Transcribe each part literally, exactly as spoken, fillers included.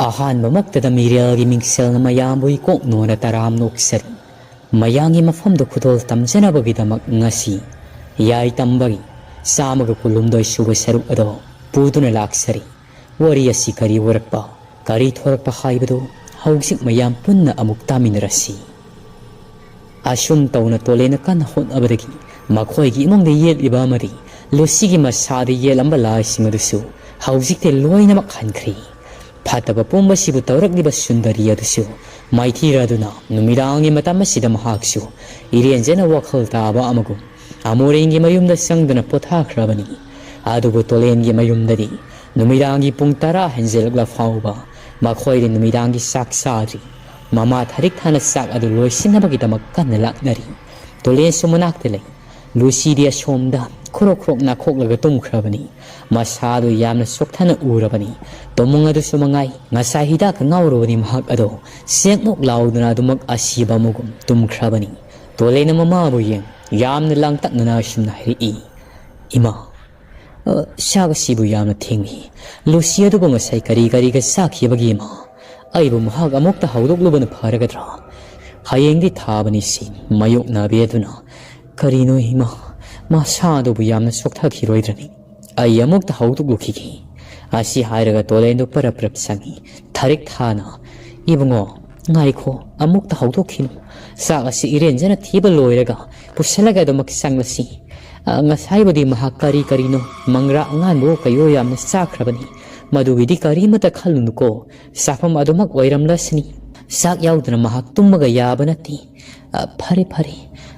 ꯑꯍꯥꯟꯕꯃꯛꯇꯗ ꯃꯤꯔꯦꯜꯒꯤ ꯃꯤꯡꯁꯦꯜꯅ ꯃꯌꯥꯝꯕꯨ ꯏꯀꯣꯛ ꯅꯣꯟꯅ ꯇꯔꯥꯝꯅ ꯑꯣꯛꯆꯔꯤ꯫ ꯃꯌꯥꯝꯒꯤ ꯃꯐꯝꯗ ꯈꯨꯗꯣꯜ ꯇꯝꯖꯅꯕꯒꯤꯗꯃꯛ ꯉꯁꯤ ꯌꯥꯏ ꯇꯝꯕꯒꯤ ꯆꯥꯝꯃꯒ ꯀꯨꯟꯍꯨꯝꯗꯣꯏ ꯁꯨꯕ ꯁꯔꯨꯛ ꯑꯗꯣ ꯄꯨꯗꯨꯅ ꯂꯥꯛꯆꯔꯤ꯫ ꯋꯥꯔꯤ ꯑꯁꯤ ꯀꯔꯤ ꯑꯣꯏꯔꯛꯄ, ꯀꯔꯤ ꯊꯣꯔꯛꯄ ꯍꯥꯏꯕꯗꯨ ꯍꯧꯖꯤꯛ ꯃꯌꯥꯝ ꯄꯨꯟꯅ ꯑꯃꯨꯛ ꯇꯥꯃꯤꯟꯅꯔꯁꯤ꯫ ꯑꯁꯨꯝ ꯇꯧꯅ ꯇꯣꯂꯦꯅ ꯀꯟꯅ ꯍꯣꯠꯅꯕꯗꯒꯤ ꯃꯈꯣꯏꯒꯤ ꯏꯃꯨꯡꯗ ꯌꯦꯠꯂꯤꯕ ꯑꯃꯗꯤ ꯂꯨꯁꯤꯒꯤ ꯃꯁꯥꯗ ꯌꯦꯠꯂꯝꯕ ꯂꯥꯏꯁꯤꯡ ꯑꯗꯨꯁꯨ ꯍꯧꯖꯤꯛꯇꯤ ꯂꯣꯏꯅꯃꯛ ꯍꯟꯈ꯭ꯔꯦ꯫ ꯐꯠꯇꯕ ꯄꯨꯝꯕꯁꯤꯕꯨ ꯇꯧꯔꯛꯂꯤꯕ ꯁꯨꯟꯗꯔꯤ ꯑꯗꯨꯁꯨ ꯃꯥꯏꯊꯤꯔꯗꯨꯅ ꯅꯨꯃꯤꯗꯥꯡꯒꯤ ꯃꯇꯝ ꯑꯁꯤꯗ ꯃꯍꯥꯛꯁꯨ ꯏꯔꯦꯟꯖꯅ ꯋꯥꯈꯜ ꯇꯥꯕ ꯑꯃꯒꯨꯝ ꯑꯃꯣꯔꯦꯟꯒꯤ ꯃꯌꯨꯝꯗ ꯆꯪꯗꯨꯅ ꯄꯣꯊꯥꯈ꯭ꯔꯕꯅꯤ꯫ ꯑꯗꯨꯕꯨ ꯇꯣꯂꯦꯟꯒꯤ ꯃꯌꯨꯝꯗꯗꯤ ꯅꯨꯃꯤꯗꯥꯡꯒꯤ ꯄꯨꯡ ꯇꯔꯥ ꯍꯦꯟꯖꯜꯂꯛꯂ ꯐꯥꯎꯕ ꯃꯈꯣꯏꯗꯤ ꯅꯨꯃꯤꯗꯥꯡꯒꯤ ꯆꯥꯛ ꯆꯥꯗ꯭ꯔꯤ꯫ ꯃꯃꯥ ꯊꯥꯔꯤꯛ ꯊꯥꯅ ꯆꯥꯛ ꯑꯗꯨ ꯂꯣꯏꯁꯤꯟꯅꯕꯒꯤꯗꯃꯛ ꯀꯟꯅ ꯂꯥꯛꯅꯔꯤ꯫ ꯇꯣꯂꯦꯟꯁꯨ ꯃꯅꯥꯛꯇ ꯂꯩ꯫ ꯂꯨꯁꯤꯗꯤ ꯑꯁꯣꯝꯗ ꯈꯨꯔꯣꯛ ꯈꯨꯔꯣꯛ ꯅꯥꯈꯣꯛꯂꯒ ꯇꯨꯝꯈ꯭ꯔꯕꯅꯤ꯫ ꯃꯁꯥꯗꯨ ꯌꯥꯝꯅ ꯆꯣꯛꯊꯅ ꯎꯔꯕꯅꯤ꯫ ꯇꯨꯝꯃꯨꯡ ꯑꯗꯨꯁꯨ ꯃꯉꯥꯏ꯫ ꯉꯁꯥꯏ ꯍꯤꯗꯥꯛꯀ ꯉꯥꯎꯔꯨꯕꯅꯤ ꯃꯍꯥꯛ ꯑꯗꯣ ꯆꯦꯛꯃꯨꯛ ꯂꯥꯎꯗꯨꯅ ꯑꯗꯨꯃꯛ ꯑꯁꯤꯕ ꯑꯃꯒꯨꯝ ꯇꯨꯝꯈ꯭ꯔꯕꯅꯤ꯫ ꯇꯣꯂꯦꯅ ꯃꯃꯥꯕꯨ ꯌꯦꯡ ꯌꯥꯝꯅ ꯂꯥꯡꯇꯛꯅꯅ ꯑꯁꯨꯝꯅ ꯍꯥꯏꯔꯛꯏ, "ꯏꯃꯥ, ꯑ, ꯆꯥꯛ ꯑꯁꯤꯕꯨ ꯌꯥꯝꯅ ꯊꯦꯡꯂꯤ꯫ ꯂꯨꯁꯤ ꯑꯗꯨꯕꯨ ꯉꯁꯥꯏ ꯀꯔꯤ ꯀꯔꯤꯒ ꯆꯥꯈꯤꯕꯒꯦ ꯏꯃꯥ? ꯑꯩꯕꯨ ꯃꯍꯥꯛ ꯑꯃꯨꯛꯇ ꯍꯧꯗꯣꯛꯂꯨꯕꯅ ꯐꯔꯒꯗ꯭ꯔꯥ? ꯍꯌꯦꯡꯗꯤ ꯊꯥꯕꯅꯤ ꯁꯤ ꯃꯥꯌꯣꯛꯅꯕꯤ ꯑꯗꯨꯅ꯫ ꯀꯔꯤꯅꯣ ꯏꯃꯥ, ꯃꯁꯥ ꯑꯗꯨꯕꯨ ꯌꯥꯝꯅ ꯆꯣꯛꯊꯈꯤꯔꯣꯏꯗ꯭ꯔꯅꯤ? ꯑꯩ ꯑꯃꯨꯛꯇ ꯍꯧꯗꯣꯛꯂꯨꯈꯤꯒꯦ"꯫ ꯑꯁꯤ ꯍꯥꯏꯔꯒ ꯇꯣꯂꯦꯟꯗꯨ ꯄꯔꯞ ꯄꯔꯞ ꯆꯪꯏ꯫ ꯊꯥꯔꯤꯛ ꯊꯥꯅ, "ꯏꯕꯨꯡꯉꯣ, ꯉꯥꯏꯈꯣ, ꯑꯃꯨꯛꯇ ꯍꯧꯗꯣꯛꯈꯤꯅꯨ꯫ ꯆꯥꯛ ꯑꯁꯤ ꯏꯔꯦꯟꯖꯅ ꯊꯤꯕ ꯂꯣꯏꯔꯒ ꯄꯨꯁꯤꯜꯂꯒ ꯑꯗꯨꯃꯛ ꯆꯪꯂꯁꯤ꯫ ꯑ, ꯉꯁꯥꯏꯕꯨꯗꯤ ꯃꯍꯥꯛ ꯀꯔꯤ ꯀꯔꯤꯅꯣ, ꯃꯪꯒ꯭ꯔꯥ ꯑꯉꯥꯟꯕꯋꯣ ꯀꯩꯋꯣ ꯌꯥꯝꯅ ꯆꯥꯈ꯭ꯔꯕꯅꯤ꯫ ꯃꯗꯨꯒꯤꯗꯤ ꯀꯔꯤꯃꯠꯇ ꯈꯜꯂꯨꯅꯨꯀꯣ꯫ ꯆꯥꯐꯝ ꯑꯗꯨꯃꯛ ꯑꯣꯏꯔꯝꯂꯁꯤꯅꯤ꯫ ꯆꯥꯛ ꯌꯥꯎꯗꯅ ꯃꯍꯥꯛ ꯇꯨꯝꯕꯒ ꯌꯥꯕ ꯅꯠꯇꯦ꯫ ꯑ, ꯐꯔꯦ, ꯐꯔꯦ꯫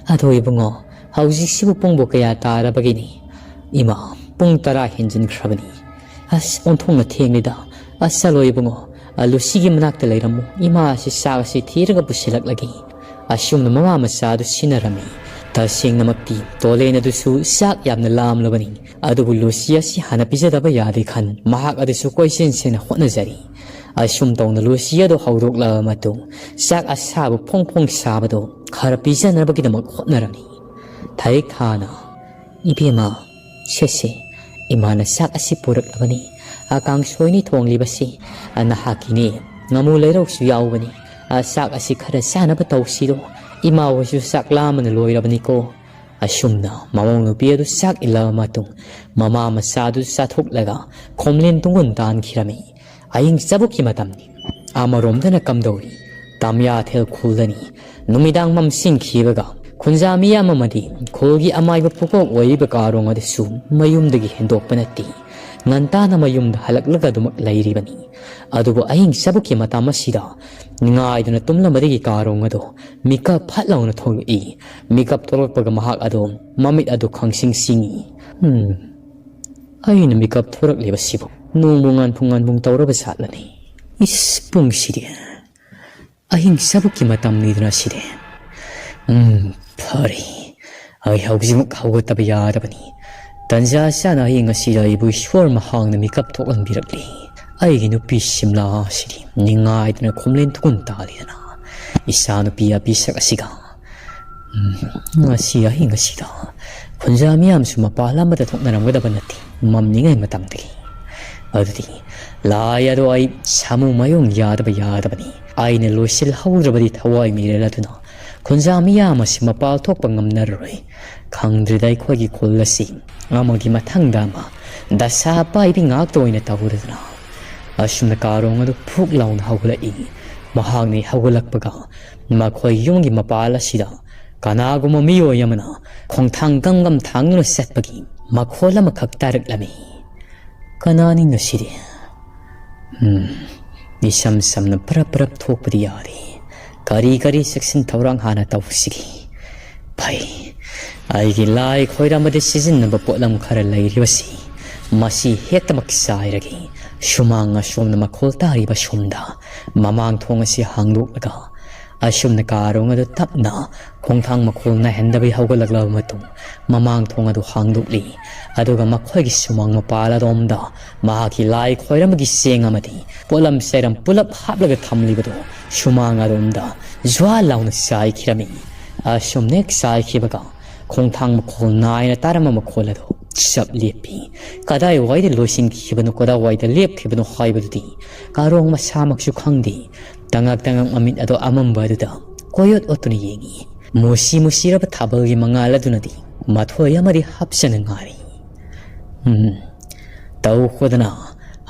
ꯑꯗꯣ ꯏꯕꯨꯡꯉꯣ, ꯍꯧꯖꯤꯛꯁꯤꯕꯨ ꯄꯨꯡꯕꯨ ꯀꯌꯥ ꯇꯥꯔꯕꯒꯦꯅꯦ? ꯏꯃꯥ, ꯄꯨꯡ ꯇꯔꯥ ꯍꯦꯟꯖꯤꯟꯈ꯭ꯔꯕꯅꯤ꯫ ꯑꯁ, ꯑꯣꯟꯊꯣꯛꯅ ꯊꯦꯡꯂꯦꯗ꯫ ꯑꯁ, ꯆꯠꯂꯣ ꯏꯕꯨꯡꯉꯣ, ꯑ, ꯂꯨꯁꯤꯒꯤ ꯃꯅꯥꯛꯇ ꯂꯩꯔꯝꯃꯨ꯫ ꯏꯃꯥ ꯑꯁꯤ ꯆꯥꯛ ꯑꯁꯤ ꯊꯤꯔꯒ ꯄꯨꯁꯤꯜꯂꯛꯂꯒꯦ꯫ ꯑꯁꯨꯝꯅ ꯃꯃꯥ ꯃꯆꯥ ꯑꯗꯨ ꯁꯤꯟꯅꯔꯝꯃꯤ꯫ ꯇꯁꯦꯡꯅꯃꯛꯇꯤ ꯇꯣꯂꯦꯟ ꯑꯗꯨꯁꯨ ꯆꯥꯛ ꯌꯥꯝꯅ ꯂꯥꯝꯂꯕꯅꯤ꯫ ꯑꯗꯨꯕꯨ ꯂꯨꯁꯤ ꯑꯁꯤ ꯍꯥꯟꯅ ꯄꯤꯖꯗꯕ ꯌꯥꯗꯦ ꯈꯟ ꯃꯍꯥꯛ ꯑꯗꯨꯁꯨ ꯀꯣꯏꯆꯦꯟ ꯆꯦꯟꯅ ꯍꯣꯠꯅꯖꯔꯤ꯫ ꯑꯁꯨꯝ ꯇꯧꯅ ꯂꯨꯁꯤ ꯑꯗꯨ ꯍꯧꯗꯣꯛꯂꯕ ꯃꯇꯨꯡ ꯆꯥꯛ ꯑꯁꯥꯕ ꯐꯣꯡ ꯐꯣꯡ ꯁꯥꯕꯗꯨ ꯈꯔ ꯄꯤꯖꯅꯕꯒꯤꯗꯃꯛ ꯍꯣꯠꯅꯔꯝꯃꯤ꯫ ꯊꯥꯔꯤꯛ ꯊꯥꯅ, "ꯏꯕꯦꯝꯃ, ꯁꯦ ꯁꯦ, ꯏꯃꯥꯅ ꯆꯥꯛ ꯑꯁꯤ ꯄꯨꯔꯛꯂꯕꯅꯤ꯫ "ꯑ, ꯀꯥꯡꯁꯣꯏꯅꯤ ꯊꯣꯡꯂꯤꯕꯁꯤ꯫ ꯑ, ꯅꯍꯥꯛꯀꯤꯅꯤ꯫ ꯉꯥꯃꯨ ꯂꯩꯔꯧꯁꯨ ꯌꯥꯎꯕꯅꯤ꯫ ꯑ, ꯆꯥꯛ ꯑꯁꯤ ꯈꯔ ꯆꯥꯅꯕ ꯇꯧꯁꯤꯔꯣ? ꯏꯃꯥ ꯍꯣꯏꯁꯨ ꯆꯥꯛ ꯂꯥꯝꯕꯅ ꯂꯣꯏꯔꯕꯅꯤꯀꯣ꯫" ꯑꯁꯨꯝꯅ ꯃꯃꯧ ꯅꯨꯄꯤ ꯑꯗꯨ ꯆꯥꯛ ꯏꯜꯂꯕ ꯃꯇꯨꯡ, ꯃꯃꯥ ꯃꯆꯥꯗꯨ ꯆꯥꯊꯣꯛꯂꯒ ꯈꯣꯝꯂꯦꯟ ꯇꯨꯡꯒꯨꯟ ꯇꯥꯟꯈꯤꯔꯝꯃꯤ꯫ ꯑꯍꯤꯡ ꯆꯕꯨꯛꯀꯤ ꯃꯇꯝꯅꯤ꯫ ꯑꯃꯔꯣꯝꯗꯅ ꯀꯝꯗꯧꯔꯤ? ꯇꯥꯃꯤꯌꯥꯊꯦꯜ ꯈꯨꯜꯗꯅꯤ꯫ ꯅꯨꯃꯤꯗꯥꯡ ꯃꯝꯁꯤꯟꯈꯤꯕꯒ ꯈꯨꯟꯖꯥ ꯃꯤꯌꯥꯝ ꯑꯃꯗꯤ ꯈꯨꯜꯒꯤ ꯑꯃꯥꯏꯕ ꯄꯨꯀꯣꯛ ꯑꯣꯏꯔꯤꯕ ꯀꯥꯔꯣꯡ ꯑꯗꯨꯁꯨ ꯃꯌꯨꯝꯗꯒꯤ ꯍꯦꯟꯗꯣꯛꯄ ꯅꯠꯇꯦ꯫ ꯉꯟꯇꯥꯅ ꯃꯌꯨꯝꯗ ꯍꯜꯂꯛꯂꯒ ꯑꯗꯨꯃꯛ ꯂꯩꯔꯤꯕꯅꯤ꯫ ꯑꯗꯨꯕꯨ ꯑꯍꯤꯡ ꯆꯕꯨꯛꯀꯤ ꯃꯇꯝ ꯑꯁꯤꯗ ꯅꯤꯡꯉꯥꯏꯗꯨꯅ ꯇꯨꯝꯂꯝꯕꯗꯒꯤ ꯀꯥꯔꯣꯡ ꯑꯗꯨ ꯃꯤꯀꯞ ꯐꯠ ꯂꯥꯎꯅ ꯊꯣꯛꯂꯛꯏ꯫ ꯃꯤꯀꯞ ꯊꯣꯛꯂꯛꯄꯒ ꯃꯍꯥꯛ ꯑꯗꯨ ꯃꯃꯤꯠ ꯑꯗꯨ ꯈꯪꯁꯤꯡ ꯁꯤꯡꯏ꯫ "ꯎꯝ, ꯑꯩꯅ ꯃꯤꯀꯞ ꯊꯣꯔꯛꯂꯤꯕꯁꯤꯕꯨ ꯅꯣꯡꯕꯨ ꯉꯥꯟꯐꯨꯡ ꯉꯥꯟꯐꯨꯡ ꯇꯧꯔꯕ ꯖꯥꯠꯂꯅꯤ? ꯏꯁ, ꯄꯨꯡꯁꯤꯗꯤ ꯑꯍꯤꯡ ꯆꯕꯨꯛꯀꯤ ꯃꯇꯝꯅꯤꯗꯅ ꯁꯤꯗꯤ꯫ ꯎꯝ, ꯐꯔꯦ꯫ ꯑꯩ ꯍꯧꯖꯤꯛꯃꯛ ꯍꯧꯒꯠꯇꯕ ꯌꯥꯗꯕꯅꯤ꯫ ꯇꯟꯖꯥ ꯆꯥꯅ ꯑꯍꯤꯡ ꯑꯁꯤꯗ ꯑꯩꯕꯨ ꯏꯁꯣꯔ ꯃꯍꯥꯛꯅ ꯃꯤꯀꯞ ꯊꯣꯛꯍꯟꯕꯤꯔꯛꯂꯤ꯫ ꯑꯩꯒꯤ ꯅꯨꯄꯤ ꯁꯤꯝꯂꯥ ꯑꯁꯤꯗꯤ ꯅꯤꯡꯉꯥꯏꯗꯅ ꯈꯣꯝꯂꯦꯟ ꯊꯨꯒꯨꯟ ꯇꯥꯜꯂꯤꯗꯅ ꯏꯆꯥ ꯅꯨꯄꯤ ꯑꯄꯤꯁꯛ ꯑꯁꯤꯒ꯫ ꯎꯝ, ꯉꯁꯤ ꯑꯍꯤꯡ ꯑꯁꯤꯗ ꯈꯨꯟꯖꯥ ꯃꯤꯌꯥꯝꯁꯨ ꯃꯄꯥꯜ ꯑꯃꯗ ꯊꯣꯛꯅꯔꯝꯒꯗꯕ ꯅꯠꯇꯦ, ꯃꯝꯂꯤꯉꯩ ꯃꯇꯝꯗꯒꯤ꯫ ꯑꯗꯨꯗꯤ ꯂꯥꯏ ꯑꯗꯣ ꯑꯩ ꯁꯥꯃꯨ ꯃꯌꯣꯡ ꯌꯥꯗꯕ ꯌꯥꯗꯕꯅꯤ꯫ ꯑꯩꯅ ꯂꯣꯏꯁꯤꯜꯍꯧꯗ꯭ꯔꯕꯗꯤ ꯊꯋꯥꯏ ꯃꯤꯔꯦꯜ ꯑꯗꯨꯅ ꯈꯨꯟꯖꯥ ꯃꯤꯌꯥꯝ ꯑꯁꯤ ꯃꯄꯥꯜ ꯊꯣꯛꯄ ꯉꯝꯅꯔꯔꯣꯏ꯫ ꯈꯪꯗ꯭ꯔꯤꯗ ꯑꯩꯈꯣꯏꯒꯤ ꯈꯨꯜ ꯑꯁꯤ ꯑꯃꯒꯤ ꯃꯊꯪꯗ ꯑꯃ ꯗꯁꯥ ꯄꯥꯏꯕꯤ ꯉꯥꯛꯇ ꯑꯣꯏꯅ ꯇꯧꯔꯗꯅ꯫" ꯑꯁꯨꯝꯅ ꯀꯥꯔꯣꯡ ꯑꯗꯨ ꯐꯨꯛ ꯂꯥꯎꯅ ꯍꯧꯒꯠꯂꯛꯏ꯫ ꯃꯍꯥꯛꯅ ꯍꯧꯒꯠꯂꯛꯄꯒ ꯃꯈꯣꯏ ꯌꯨꯝꯒꯤ ꯃꯄꯥꯜ ꯑꯁꯤꯗ ꯀꯅꯥꯒꯨꯝꯕ ꯃꯤꯑꯣꯏ ꯑꯃꯅ ꯈꯣꯡꯊꯥꯡ ꯒꯝ ꯒꯝ ꯊꯥꯡꯗꯨꯅ ꯆꯠꯄꯒꯤ ꯃꯈꯣꯜ ꯑꯃꯈꯛ ꯇꯥꯔꯛꯂꯝꯃꯤ꯫ "ꯀꯅꯥꯅꯤ ꯉꯁꯤꯗꯤ? ꯎꯝ, ꯏꯁꯝ ꯁꯝꯅ ꯄꯔꯞ ꯄꯔꯞ ꯊꯣꯛꯄꯗꯤ ꯌꯥꯔꯦ꯫ ꯀꯔꯤ ꯀꯔꯤ ꯆꯦꯛꯁꯤꯟ ꯊꯧꯔꯥꯡ ꯍꯥꯟꯅ ꯇꯧꯁꯤꯒꯦ? ꯐꯩ, ꯑꯩꯒꯤ ꯂꯥꯏ ꯈꯣꯏꯔꯝꯕꯗ ꯁꯤꯖꯤꯟꯅꯕ ꯄꯣꯠꯂꯝ ꯈꯔ ꯂꯩꯔꯤꯕꯁꯤ ꯃꯁꯤ ꯍꯦꯛꯇꯃꯛ ꯆꯥꯏꯔꯒꯦ꯫" ꯁꯨꯃꯥꯡ ꯑꯁꯣꯝꯗ ꯃꯈꯣꯜ ꯇꯥꯔꯤꯕ ꯁꯣꯝꯗ ꯃꯃꯥꯡ ꯊꯣꯡ ꯑꯁꯤ ꯍꯥꯡꯗꯣꯛꯂꯒ ꯑꯁꯨꯝꯅ ꯀꯥꯔꯣꯡ ꯑꯗꯨ ꯇꯞꯅ ꯈꯣꯡꯊꯥꯡ ꯃꯈꯣꯜ ꯅꯥꯏꯍꯟꯗꯕꯩ ꯍꯧꯒꯠꯂꯛꯂꯕ ꯃꯇꯨꯡ ꯃꯃꯥꯡ ꯊꯣꯡ ꯑꯗꯨ ꯍꯥꯡꯗꯣꯛꯂꯤ꯫ ꯑꯗꯨꯒ ꯃꯈꯣꯏꯒꯤ ꯁꯨꯃꯥꯡ ꯃꯄꯥꯜ ꯑꯗꯣꯝꯗ ꯃꯍꯥꯛꯀꯤ ꯂꯥꯏ ꯈꯣꯏꯔꯝꯕꯒꯤ ꯆꯦꯡ ꯑꯃꯗꯤ ꯄꯣꯠꯂꯝ ꯆꯩꯔꯝ ꯄꯨꯂꯞ ꯍꯥꯞꯂꯒ ꯊꯝꯂꯤꯕꯗꯨ ꯁꯨꯃꯥꯡ ꯑꯗꯣꯝꯗ ꯖ꯭ꯋꯥ ꯂꯥꯎꯅ ꯆꯥꯏꯈꯤꯔꯝꯃꯤ꯫ ꯑꯁꯨꯝꯅ ꯍꯦꯛ ꯆꯥꯏꯈꯤꯕꯒ ꯈꯣꯡꯊꯥꯡ ꯃꯈꯣꯜ ꯅꯥꯏꯅ ꯇꯥꯔꯝꯕ ꯃꯈꯣꯜ ꯑꯗꯨ ꯆꯞ ꯂꯦꯞꯄꯤ꯫ ꯀꯗꯥꯏꯋꯥꯏꯗ ꯂꯣꯏꯁꯤꯟꯈꯤꯕꯅꯣ, ꯀꯗꯥꯏꯋꯥꯏꯗ ꯂꯦꯞꯈꯤꯕꯅꯣ ꯍꯥꯏꯕꯗꯨꯗꯤ ꯀꯥꯔꯣꯡ ꯃꯁꯥꯃꯛꯁꯨ ꯈꯪꯗꯦ꯫ ꯇꯉꯛ ꯇꯉꯛ ꯃꯃꯤꯠ ꯑꯗꯨ ꯑꯃꯝꯕ ꯑꯗꯨꯗ ꯀꯣꯏꯑꯣꯠ ꯑꯣꯠꯇꯨꯅ ꯌꯦꯡꯏ꯫ ꯃꯨꯁꯤ ꯃꯨꯁꯤꯔꯕ ꯊꯥꯕꯜꯒꯤ ꯃꯉꯥꯜ ꯑꯗꯨꯅꯗꯤ ꯃꯊꯣꯏ ꯑꯃꯗꯤ ꯍꯥꯞꯆꯅ ꯉꯥꯜꯂꯤ꯫ ꯎꯝ, ꯇꯧꯈꯣꯗꯅ,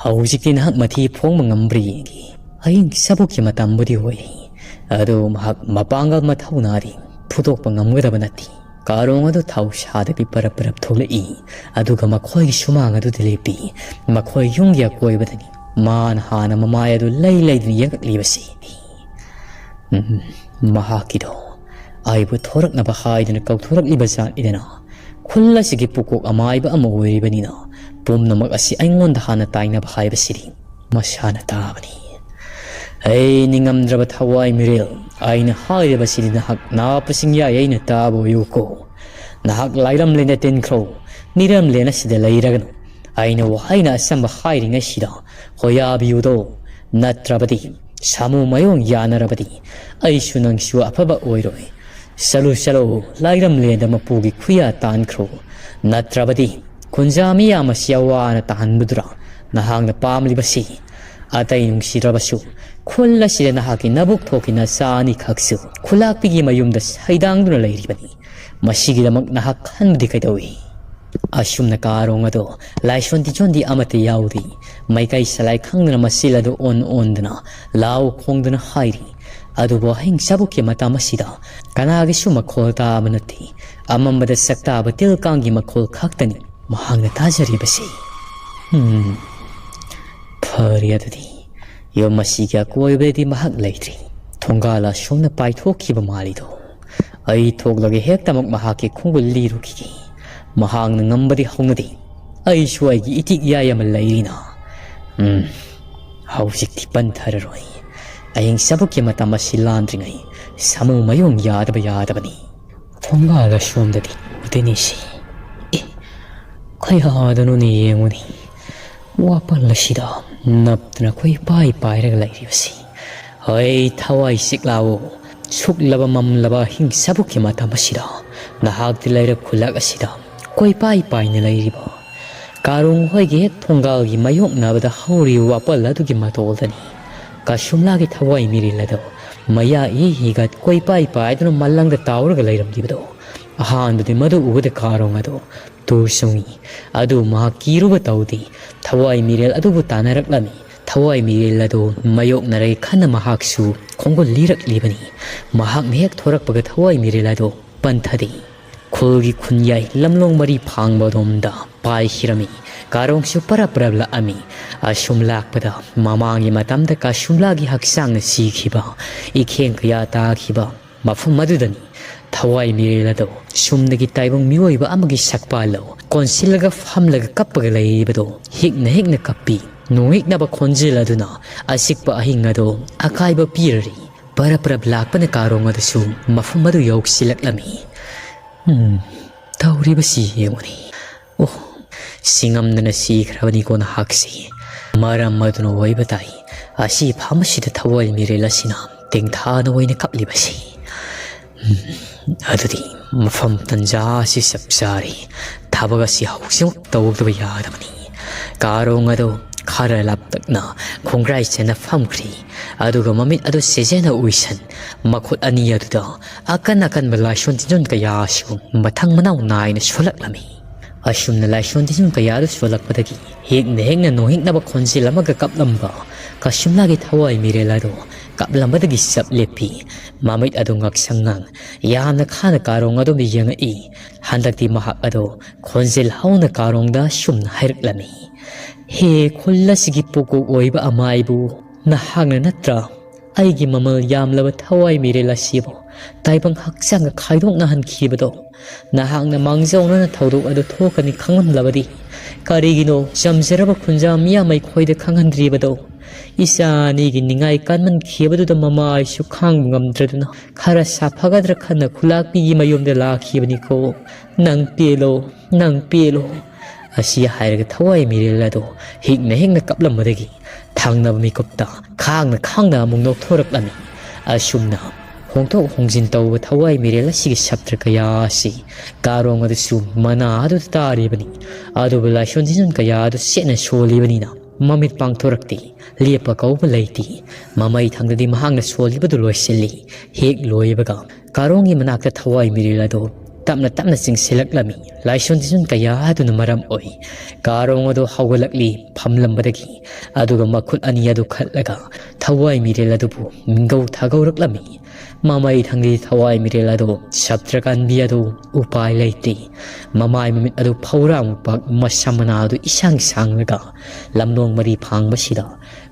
ꯍꯧꯖꯤꯛꯇꯤ ꯅꯍꯥꯛ ꯃꯊꯤ ꯐꯣꯡꯕ ꯉꯝꯕ꯭ꯔꯥ ꯌꯦꯡꯒꯦ꯫ ꯍꯌꯦꯡ ꯆꯕꯨꯛꯀꯤ ꯃꯇꯝꯕꯨꯗꯤ ꯑꯣꯏꯔꯦ, ꯑꯗꯨ ꯃꯍꯥꯛ ꯃꯄꯥꯡꯒꯜ ꯃꯊꯧꯅꯥꯗꯤ ꯐꯨꯗꯣꯛꯄ ꯉꯝꯒꯗꯕ ꯅꯠꯇꯦ꯫ ꯀꯥꯔꯣꯡ ꯑꯗꯨ ꯊꯧꯁꯥꯗꯕꯤ ꯄꯔꯞ ꯄꯔꯞ ꯊꯣꯛꯂꯛꯏ, ꯑꯗꯨꯒ ꯃꯈꯣꯏꯒꯤ ꯁꯨꯃꯥꯡ ꯑꯗꯨꯗ ꯂꯦꯞꯄꯤ꯫ ꯃꯈꯣꯏ ꯌꯨꯝꯒꯤ ꯑꯀꯣꯏꯕꯗꯅꯤ ꯃꯥꯅ ꯍꯥꯟꯅ ꯃꯃꯥꯏ ꯑꯗꯨ ꯂꯩ ꯂꯩꯗꯨꯅ ꯌꯦꯡꯂꯛꯂꯤꯕꯁꯤ꯫ ꯎꯝ, ꯃꯍꯥꯛꯀꯤꯗꯣ ꯑꯩꯕꯨ ꯊꯣꯔꯛꯅꯕ ꯍꯥꯏꯗꯨꯅ ꯀꯧꯊꯣꯔꯛꯂꯤꯕ ꯖꯥꯠꯅꯤꯗꯅ꯫ ꯈꯨꯜ ꯑꯁꯤꯒꯤ ꯄꯨꯀꯣꯛ ꯑꯃꯥꯏꯕ ꯑꯃ ꯑꯣꯏꯔꯤꯕꯅꯤꯅ ꯄꯨꯝꯅꯃꯛ ꯑꯁꯤ ꯑꯩꯉꯣꯟꯗ ꯍꯥꯟꯅ ꯇꯥꯏꯅꯕ ꯍꯥꯏꯕꯁꯤꯗꯤ ꯃꯁꯥꯅ ꯇꯥꯕꯅꯤ꯫ ꯑꯩ ꯅꯤꯡꯉꯝꯗ꯭ꯔꯕ ꯊꯋꯥꯏ ꯃꯤꯔꯦꯜ, ꯑꯩꯅ ꯍꯥꯏꯔꯤꯕꯁꯤꯗꯤ ꯅꯍꯥꯛ ꯅꯥꯄꯁꯤꯡ ꯌꯥꯏ ꯑꯩꯅ ꯇꯥꯕ ꯑꯣꯏꯌꯨꯀꯣ꯫ ꯅꯍꯥꯛ ꯂꯥꯏꯔꯝꯂꯦꯟꯗ ꯇꯤꯟꯈ꯭ꯔꯣ, ꯃꯤꯔꯝꯂꯦꯟ ꯑꯁꯤꯗ ꯂꯩꯔꯒꯅꯨ꯫ ꯑꯩꯅ ꯋꯥꯍꯩꯅ ꯑꯆꯝꯕ ꯍꯥꯏꯔꯤꯉꯩꯁꯤꯗ ꯍꯣꯌꯥꯕꯤꯌꯨꯗꯣ, ꯅꯠꯇ꯭ꯔꯕꯗꯤ ꯁꯥꯃꯨ ꯃꯌꯣꯡ ꯌꯥꯅꯔꯕꯗꯤ ꯑꯩꯁꯨ ꯅꯪꯁꯨ ꯑꯐꯕ ꯑꯣꯏꯔꯣꯏ꯫ ꯆꯠꯂꯨ ꯆꯠꯂꯨ, ꯂꯥꯏꯔꯝꯂꯦꯟꯗ ꯃꯄꯨꯒꯤ ꯈꯨꯌꯥ ꯇꯥꯟꯈ꯭ꯔꯣ, ꯅꯠꯇ꯭ꯔꯕꯗꯤ ꯈꯨꯟꯖꯥ ꯃꯤꯌꯥꯝ ꯑꯁꯤ ꯑꯋꯥꯅ ꯇꯥꯍꯟꯕꯗꯨꯔ ꯅꯍꯥꯛꯅ ꯄꯥꯝꯂꯤꯕꯁꯤ? ꯑꯇꯩ ꯅꯨꯡꯁꯤꯗ꯭ꯔꯕꯁꯨ ꯈꯨꯜ ꯑꯁꯤꯗ ꯅꯍꯥꯛꯀꯤ ꯅꯕꯨꯛ ꯊꯣꯛꯀꯤ ꯅꯆꯥ ꯑꯅꯤꯈꯛꯁꯨ ꯈꯨꯂꯥꯛꯄꯤꯒꯤ ꯃꯌꯨꯝꯗ ꯁꯩꯗꯥꯡꯗꯨꯅ ꯂꯩꯔꯤꯕꯅꯤ꯫ ꯃꯁꯤꯒꯤꯗꯃꯛ ꯅꯍꯥꯛ ꯈꯟꯕꯗꯤ ꯀꯩꯗꯧꯏ? ꯑꯁꯨꯝꯅ ꯀꯥꯔꯣꯡ ꯑꯗꯣ ꯂꯥꯏꯁꯣꯟ ꯇꯤꯆꯣꯟꯗꯤ ꯑꯃꯠꯇ ꯌꯥꯎꯗꯦ꯫ ꯃꯩꯀꯩ ꯁꯂꯥꯏ ꯈꯪꯗꯅ ꯃꯆꯤꯜ ꯑꯗꯨ ꯑꯣꯟ ꯑꯣꯟꯗꯨꯅ ꯂꯥꯎ ꯈꯣꯡꯗꯨꯅ ꯍꯥꯏꯔꯤ꯫ ꯑꯗꯨꯕꯨ ꯑꯍꯤꯡ ꯆꯥꯕꯨꯛꯀꯤ ꯃꯇꯝ ꯑꯁꯤꯗ ꯀꯅꯥꯒꯤꯁꯨ ꯃꯈꯣꯜ ꯇꯥꯕ ꯅꯠꯇꯦ꯫ ꯑꯃꯝꯕꯗ ꯁꯛꯇꯥꯕ ꯇꯤꯜ ꯀꯥꯡꯒꯤ ꯃꯈꯣꯜ ꯈꯛꯇꯅꯤ ꯃꯍꯥꯛꯅ ꯇꯥꯖꯔꯤꯕꯁꯤ꯫ ꯎꯝ, ꯐꯔꯦ ꯑꯗꯨꯗꯤ꯫ ꯌꯨꯝ ꯑꯁꯤꯒꯤ ꯑꯀꯣꯏꯕꯗꯗꯤ ꯃꯍꯥꯛ ꯂꯩꯇ꯭ꯔꯤ꯫ ꯊꯣꯡꯒꯥꯜ ꯑꯁꯣꯝꯅ ꯄꯥꯏꯊꯣꯛꯈꯤꯕ ꯃꯥꯜꯂꯤꯗꯣ꯫ ꯑꯩ ꯊꯣꯛꯂꯒ ꯍꯦꯛꯇꯃꯛ ꯃꯍꯥꯛꯀꯤ ꯈꯣꯡꯒꯨꯜ ꯂꯤꯔꯨꯈꯤꯒꯦ꯫ ꯃꯍꯥꯛꯅ ꯉꯝꯕꯗꯤ ꯍꯧꯅꯗꯦ꯫ ꯑꯩꯁꯨ ꯑꯩꯒꯤ ꯏꯇꯤꯛ ꯏꯌꯥꯏ ꯑꯃ ꯂꯩꯔꯤꯅ꯫ ꯎꯝ, ꯍꯧꯖꯤꯛꯇꯤ ꯄꯟꯊꯔꯔꯣꯏ꯫ ꯑꯍꯤꯡ ꯆꯥꯕꯨꯛꯀꯤ ꯃꯇꯝ ꯑꯁꯤ ꯂꯥꯟꯗ꯭ꯔꯤꯉꯩ ꯁꯥꯃꯨ ꯃꯌꯣꯡ ꯌꯥꯗꯕ ꯌꯥꯗꯕꯅꯤ꯫ ꯊꯣꯡꯒꯥꯜ ꯑꯁꯣꯝꯗꯗꯤ ꯎꯗꯦꯅꯦꯁꯤ꯫ ꯑꯦ, ꯀꯌꯥꯗꯅꯣꯅꯦ ꯌꯦꯡꯉꯨꯅꯦ꯫ ꯋꯥꯄꯜ ꯑꯁꯤꯗ ꯅꯞꯇꯨꯅ ꯑꯩꯈꯣꯏ ꯄꯥꯏ ꯄꯥꯏꯔꯒ ꯂꯩꯔꯤꯕꯁꯤ꯫ ꯍꯣꯏ, ꯊꯋꯥꯏ ꯆꯤꯛ ꯂꯥꯎꯑꯣ꯫ ꯁꯨꯛꯂꯕ ꯃꯝꯂꯕ ꯑꯍꯤꯡ ꯁꯥꯕꯨꯛꯀꯤ ꯃꯇꯝ ꯑꯁꯤꯗ ꯅꯍꯥꯛꯇꯤ ꯂꯩꯔꯛ ꯈꯨꯜꯂꯛ ꯑꯁꯤꯗ ꯀꯣꯏꯄꯥꯏ ꯄꯥꯏꯅ ꯂꯩꯔꯤꯕ ꯀꯥꯔꯣꯡ ꯍꯣꯏꯒꯤ ꯍꯦꯛ ꯊꯣꯡꯒꯥꯜꯒꯤ ꯃꯥꯌꯣꯛꯅꯕꯗ ꯍꯧꯔꯤꯕ ꯋꯥꯄꯜ ꯑꯗꯨꯒꯤ ꯃꯇꯣꯜꯗꯅꯤ꯫ ꯀꯁꯨꯝꯂꯥꯒꯤ ꯊꯋꯥꯏ ꯃꯤꯔꯦꯜ ꯑꯗꯣ ꯃꯌꯥ ꯏ ꯍꯤꯒꯠ ꯀꯣꯏꯄꯥꯏ ꯄꯥꯏꯗꯨꯅ ꯃꯂꯪꯗ ꯇꯥꯎꯔꯒ ꯂꯩꯔꯝꯂꯤꯕꯗꯣ꯫ ꯑꯍꯥꯟꯕꯗꯤ ꯃꯗꯨ ꯎꯕꯗ ꯀꯥꯔꯣꯡ ꯑꯗꯣ ꯇꯨ ꯆꯨꯡꯏ꯫ ꯑꯗꯨ ꯃꯍꯥꯛ ꯀꯤꯔꯨꯕ ꯇꯧꯗꯦ꯫ ꯊꯋꯥꯏ ꯃꯤꯔꯦꯜ ꯑꯗꯨꯕꯨ ꯇꯥꯟꯅꯔꯛꯂꯝꯃꯤ꯫ ꯊꯋꯥꯏ ꯃꯤꯔꯦꯜ ꯑꯗꯨ ꯃꯥꯌꯣꯛꯅꯔꯦ ꯈꯟꯅ ꯃꯍꯥꯛꯁꯨ ꯈꯣꯡꯒꯨꯜ ꯂꯤꯔꯛꯂꯤꯕꯅꯤ꯫ ꯃꯍꯥꯛꯅ ꯍꯦꯛ ꯊꯣꯔꯛꯄꯒ ꯊꯋꯥꯏ ꯃꯤꯔꯦꯜ ꯑꯗꯨ ꯄꯟꯊꯗꯦ꯫ ꯈꯨꯜꯒꯤ ꯈꯨꯟꯌꯥꯏ ꯂꯝꯂꯣꯡ ꯃꯔꯤ ꯐꯥꯡꯕ ꯑꯗꯣꯝꯗ ꯄꯥꯏꯈꯤꯔꯝꯃꯤ꯫ ꯀꯥꯔꯣꯡꯁꯨ ꯄꯔꯞ ꯄꯔꯞ ꯂꯥꯛꯑꯝꯃꯤ꯫ ꯑꯁꯨꯝ ꯂꯥꯛꯄꯗ ꯃꯃꯥꯡꯒꯤ ꯃꯇꯝꯗ ꯀꯥꯁꯨꯝꯂꯥꯒꯤ ꯍꯛꯆꯥꯡꯅ ꯁꯤꯈꯤꯕ, ꯏꯈꯦꯡ ꯀꯌꯥ ꯇꯥꯈꯤꯕ ꯃꯐꯝ ꯑꯗꯨꯗꯅꯤ꯫ ꯊꯋꯥꯏ ꯃꯤꯔꯦꯜ ꯑꯗꯣ ꯁꯨꯝꯗꯒꯤ ꯇꯥꯏꯕꯪ ꯃꯤꯑꯣꯏꯕ ꯑꯃꯒꯤ ꯁꯛꯄꯥꯜꯂꯧ ꯀꯣꯟꯁꯤꯜꯂꯒ ꯐꯝꯂꯒ ꯀꯞꯄꯒ ꯂꯩꯔꯤꯕꯗꯣ ꯍꯤꯛꯅ ꯍꯤꯛꯅ ꯀꯞꯄꯤ꯫ ꯅꯣꯡꯍꯤꯛꯅꯕ ꯈꯣꯟꯖꯦꯜ ꯑꯗꯨꯅ ꯑꯆꯤꯛꯄ ꯑꯍꯤꯡ ꯑꯗꯣ ꯑꯀꯥꯏꯕ ꯄꯤꯔꯔꯤ꯫ ꯄꯔꯞ ꯄꯔꯞ ꯂꯥꯛꯄꯅ ꯀꯥꯔꯣꯡ ꯑꯗꯨꯁꯨ ꯃꯐꯝ ꯑꯗꯨ ꯌꯧꯁꯤꯜꯂꯛꯂꯝꯃꯤ꯫ ꯎꯝ, ꯇꯧꯔꯤꯕꯁꯤ ꯌꯦꯡꯉꯨꯅꯤ꯫ ꯑꯣ, ꯁꯤꯉꯝꯗꯅ ꯁꯤꯈ꯭ꯔꯕꯅꯤꯀꯣ ꯅꯍꯥꯛꯁꯤ꯫ ꯃꯔꯝ ꯑꯗꯨꯅ ꯑꯣꯏꯕ ꯇꯥꯏ ꯑꯁꯤ ꯐꯝ ꯑꯁꯤꯗ ꯊꯋꯥꯏ ꯃꯤꯔꯦꯜ ꯑꯁꯤꯅ ꯇꯦꯡꯊꯥꯅ ꯑꯣꯏꯅ ꯀꯞꯂꯤꯕꯁꯤ꯫ ꯎꯝ, ꯑꯗꯨꯗꯤ ꯃꯐꯝ ꯇꯟꯖꯥ ꯑꯁꯤ ꯆꯞ ꯆꯥꯔꯦ꯫ ꯊꯕꯛ ꯑꯁꯤ ꯍꯧꯖꯤꯛꯃꯛ ꯇꯧꯗꯕ ꯌꯥꯗꯕꯅꯤ꯫ ꯀꯥꯔꯣꯡ ꯑꯗꯨ ꯈꯔ ꯂꯥꯞꯇꯛꯅ ꯈꯣꯡꯒ꯭ꯔꯥꯏ ꯆꯦꯟꯅ ꯐꯝꯈ꯭ꯔꯤ꯫ ꯑꯗꯨꯒ ꯃꯃꯤꯠ ꯑꯗꯨ ꯁꯦꯖꯦꯅ ꯎꯏꯁꯟ, ꯃꯈꯨꯠ ꯑꯅꯤ ꯑꯗꯨꯗ ꯑꯀꯟ ꯑꯀꯟꯕ ꯂꯥꯏꯁꯣꯟ ꯇꯤꯟꯖꯣꯟ ꯀꯌꯥꯁꯨ ꯃꯊꯪ ꯃꯅꯥꯎ ꯅꯥꯏꯅ ꯁꯣꯜꯂꯛꯂꯝꯃꯤ꯫ ꯑꯁꯨꯝꯅ ꯂꯥꯏꯁꯣꯟ ꯇꯤꯟꯖꯣꯟ ꯀꯌꯥꯗꯨ ꯁꯣꯜꯂꯛꯄꯗꯒꯤ ꯍꯦꯛꯅ ꯍꯦꯛꯅ ꯅꯣꯡꯍꯤꯛꯅꯕ ꯈꯣꯟꯖꯦꯜ ꯑꯃꯒ ꯀꯞꯂꯝꯕ ꯀꯁꯨꯝꯂꯥꯒꯤ ꯊꯋꯥꯏ ꯃꯤꯔꯦꯜ ꯑꯗꯨ ꯀꯞꯂꯝꯕꯗꯒꯤ ꯆꯞ ꯂꯦꯞꯄꯤ꯫ ꯃꯃꯤꯠ ꯑꯗꯨ ꯉꯥꯛꯁꯪ ꯉꯥꯡ ꯌꯥꯝꯅ ꯈꯥꯅ ꯀꯥꯔꯣꯡ ꯑꯗꯣꯝꯗ ꯌꯦꯡꯉꯛꯏ꯫ ꯍꯟꯗꯛꯇꯤ ꯃꯍꯥꯛ ꯑꯗꯣ ꯈꯣꯟꯖꯦꯜ ꯍꯧꯅ ꯀꯥꯔꯣꯡꯗ ꯁꯨꯝꯅ ꯍꯥꯏꯔꯛꯂꯝꯃꯤ, "ꯍꯦ ꯈꯨꯜ ꯑꯁꯤꯒꯤ ꯄꯣꯛꯀꯣꯛ ꯑꯣꯏꯕ ꯑꯃꯥꯏꯕꯨ, ꯅꯍꯥꯛꯅ ꯅꯠꯇ꯭ꯔꯥ ꯑꯩꯒꯤ ꯃꯃꯜ ꯌꯥꯝꯂꯕ ꯊꯋꯥꯏ ꯃꯤꯔꯦꯜ ꯑꯁꯤꯕꯨ ꯇꯥꯏꯕꯪ ꯍꯛꯆꯥꯡꯒ ꯈꯥꯏꯗꯣꯛꯅꯍꯟꯈꯤꯕꯗꯣ? ꯅꯍꯥꯛꯅ ꯃꯥꯡꯖꯧꯅꯅ ꯊꯧꯗꯣꯛ ꯑꯗꯨ ꯊꯣꯛꯀꯅꯤ ꯈꯪꯂꯝꯂꯕꯗꯤ ꯀꯔꯤꯒꯤꯅꯣ ꯆꯝꯖꯔꯕ ꯈꯨꯟꯖꯥ ꯃꯤꯌꯥꯝ ꯑꯩꯈꯣꯏꯗ ꯈꯪꯍꯟꯗ꯭ꯔꯤꯕꯗꯣ?" ꯏꯆꯥ ꯑꯅꯤꯒꯤ ꯅꯤꯡꯉꯥꯏ ꯀꯥꯟꯃꯟꯈꯤꯕꯗꯨꯗ ꯃꯃꯥ ꯑꯩꯁꯨ ꯈꯥꯡꯕ ꯉꯝꯗ꯭ꯔꯗꯨꯅ ꯈꯔ ꯁꯥꯐꯒꯗ꯭ꯔꯥ ꯈꯟꯅ ꯈꯨꯂꯥꯛꯄꯤꯒꯤ ꯃꯌꯨꯝꯗ ꯂꯥꯛꯈꯤꯕꯅꯤꯀꯣ꯫ ꯅꯪ ꯄꯦꯜꯂꯣ, ꯅꯪ ꯄꯦꯜꯂꯣ꯫ ꯑꯁꯤ ꯍꯥꯏꯔꯒ ꯊꯋꯥꯏ ꯃꯤꯔꯦꯜ ꯑꯗꯣ ꯍꯤꯛꯅ ꯍꯤꯛꯅ ꯀꯞꯂꯝꯕꯗꯒꯤ ꯊꯪꯅꯕ ꯃꯤꯀꯨꯞꯇ ꯈꯥꯡꯅ ꯈꯥꯡꯅ ꯑꯃꯨꯛ ꯅꯣꯛꯊꯣꯔꯛꯂꯝꯃꯤ꯫ ꯑꯁꯨꯝꯅ ꯍꯣꯡꯗꯣꯛ ꯍꯣꯡꯖꯤꯟ ꯇꯧꯕ ꯊꯋꯥꯏ ꯃꯤꯔꯦꯜ ꯑꯁꯤꯒꯤ ꯁꯥꯇ꯭ꯔ ꯀꯌꯥ ꯑꯁꯤ ꯀꯥꯔꯣꯡ ꯑꯗꯨꯁꯨ ꯃꯅꯥ ꯑꯗꯨꯗ ꯇꯥꯔꯤꯕꯅꯤ꯫ ꯑꯗꯨꯕꯨ ꯂꯥꯏꯁꯣꯟ ꯇꯤꯟꯖꯣꯟ ꯀꯌꯥ ꯑꯗꯨ ꯁꯦꯠꯅ ꯁꯣꯜꯂꯤꯕꯅꯤꯅ ꯃꯃꯤꯠ ꯄꯥꯡꯊꯣꯔꯛꯇꯦ꯫ ꯂꯦꯞꯄ ꯀꯧꯕ ꯂꯩꯇꯦ꯫ ꯃꯃꯩ ꯊꯪꯗꯗꯤ ꯃꯍꯥꯛꯅ ꯁꯣꯜꯂꯤꯕꯗꯨ ꯂꯣꯏꯁꯤꯜꯂꯤ꯫ ꯍꯦꯛ ꯂꯣꯏꯕꯒ ꯀꯥꯔꯣꯡꯒꯤ ꯃꯅꯥꯛꯇ ꯊꯋꯥꯏ ꯃꯤꯔꯦꯜ ꯑꯗꯨ ꯇꯞꯅ ꯇꯞꯅ ꯆꯤꯡꯁꯤꯜꯂꯛꯂꯝꯃꯤ꯫ ꯂꯥꯏꯁꯣꯟ ꯇꯤꯟꯖꯣꯟ ꯀꯌꯥ ꯑꯗꯨꯅ ꯃꯔꯝ ꯑꯣꯏ꯫ ꯀꯥꯔꯣꯡ ꯑꯗꯨ ꯍꯧꯒꯠꯂꯛꯂꯤ ꯐꯝꯂꯝꯕꯗꯒꯤ, ꯑꯗꯨꯒ ꯃꯈꯨꯠ ꯑꯅꯤ ꯑꯗꯨ ꯈꯠꯂꯒ ꯊꯋꯥꯏ ꯃꯤꯔꯦꯜ ꯑꯗꯨꯕꯨ ꯃꯤꯡꯒꯧ ꯊꯥꯒꯧꯔꯛꯂꯝꯃꯤ꯫ ꯃꯃꯩ ꯊꯪꯗꯤ ꯊꯋꯥꯏ ꯃꯤꯔꯦꯜ ꯑꯗꯨ ꯁꯥꯇ꯭ꯔ ꯀꯥꯟꯕꯤ ꯑꯗꯨ ꯎꯄꯥꯏ ꯂꯩꯇꯦ꯫ ꯃꯃꯥꯏ ꯃꯃꯤꯠ ꯑꯗꯨ ꯐꯧꯔꯥ ꯃꯨꯛꯄꯥꯛ, ꯃꯁꯝ ꯃꯅꯥ ꯑꯗꯨ ꯏꯁꯥꯡ ꯁꯥꯡꯂꯒ ꯂꯝꯂꯣꯡ ꯃꯔꯤ ꯐꯥꯡꯕꯁꯤꯗ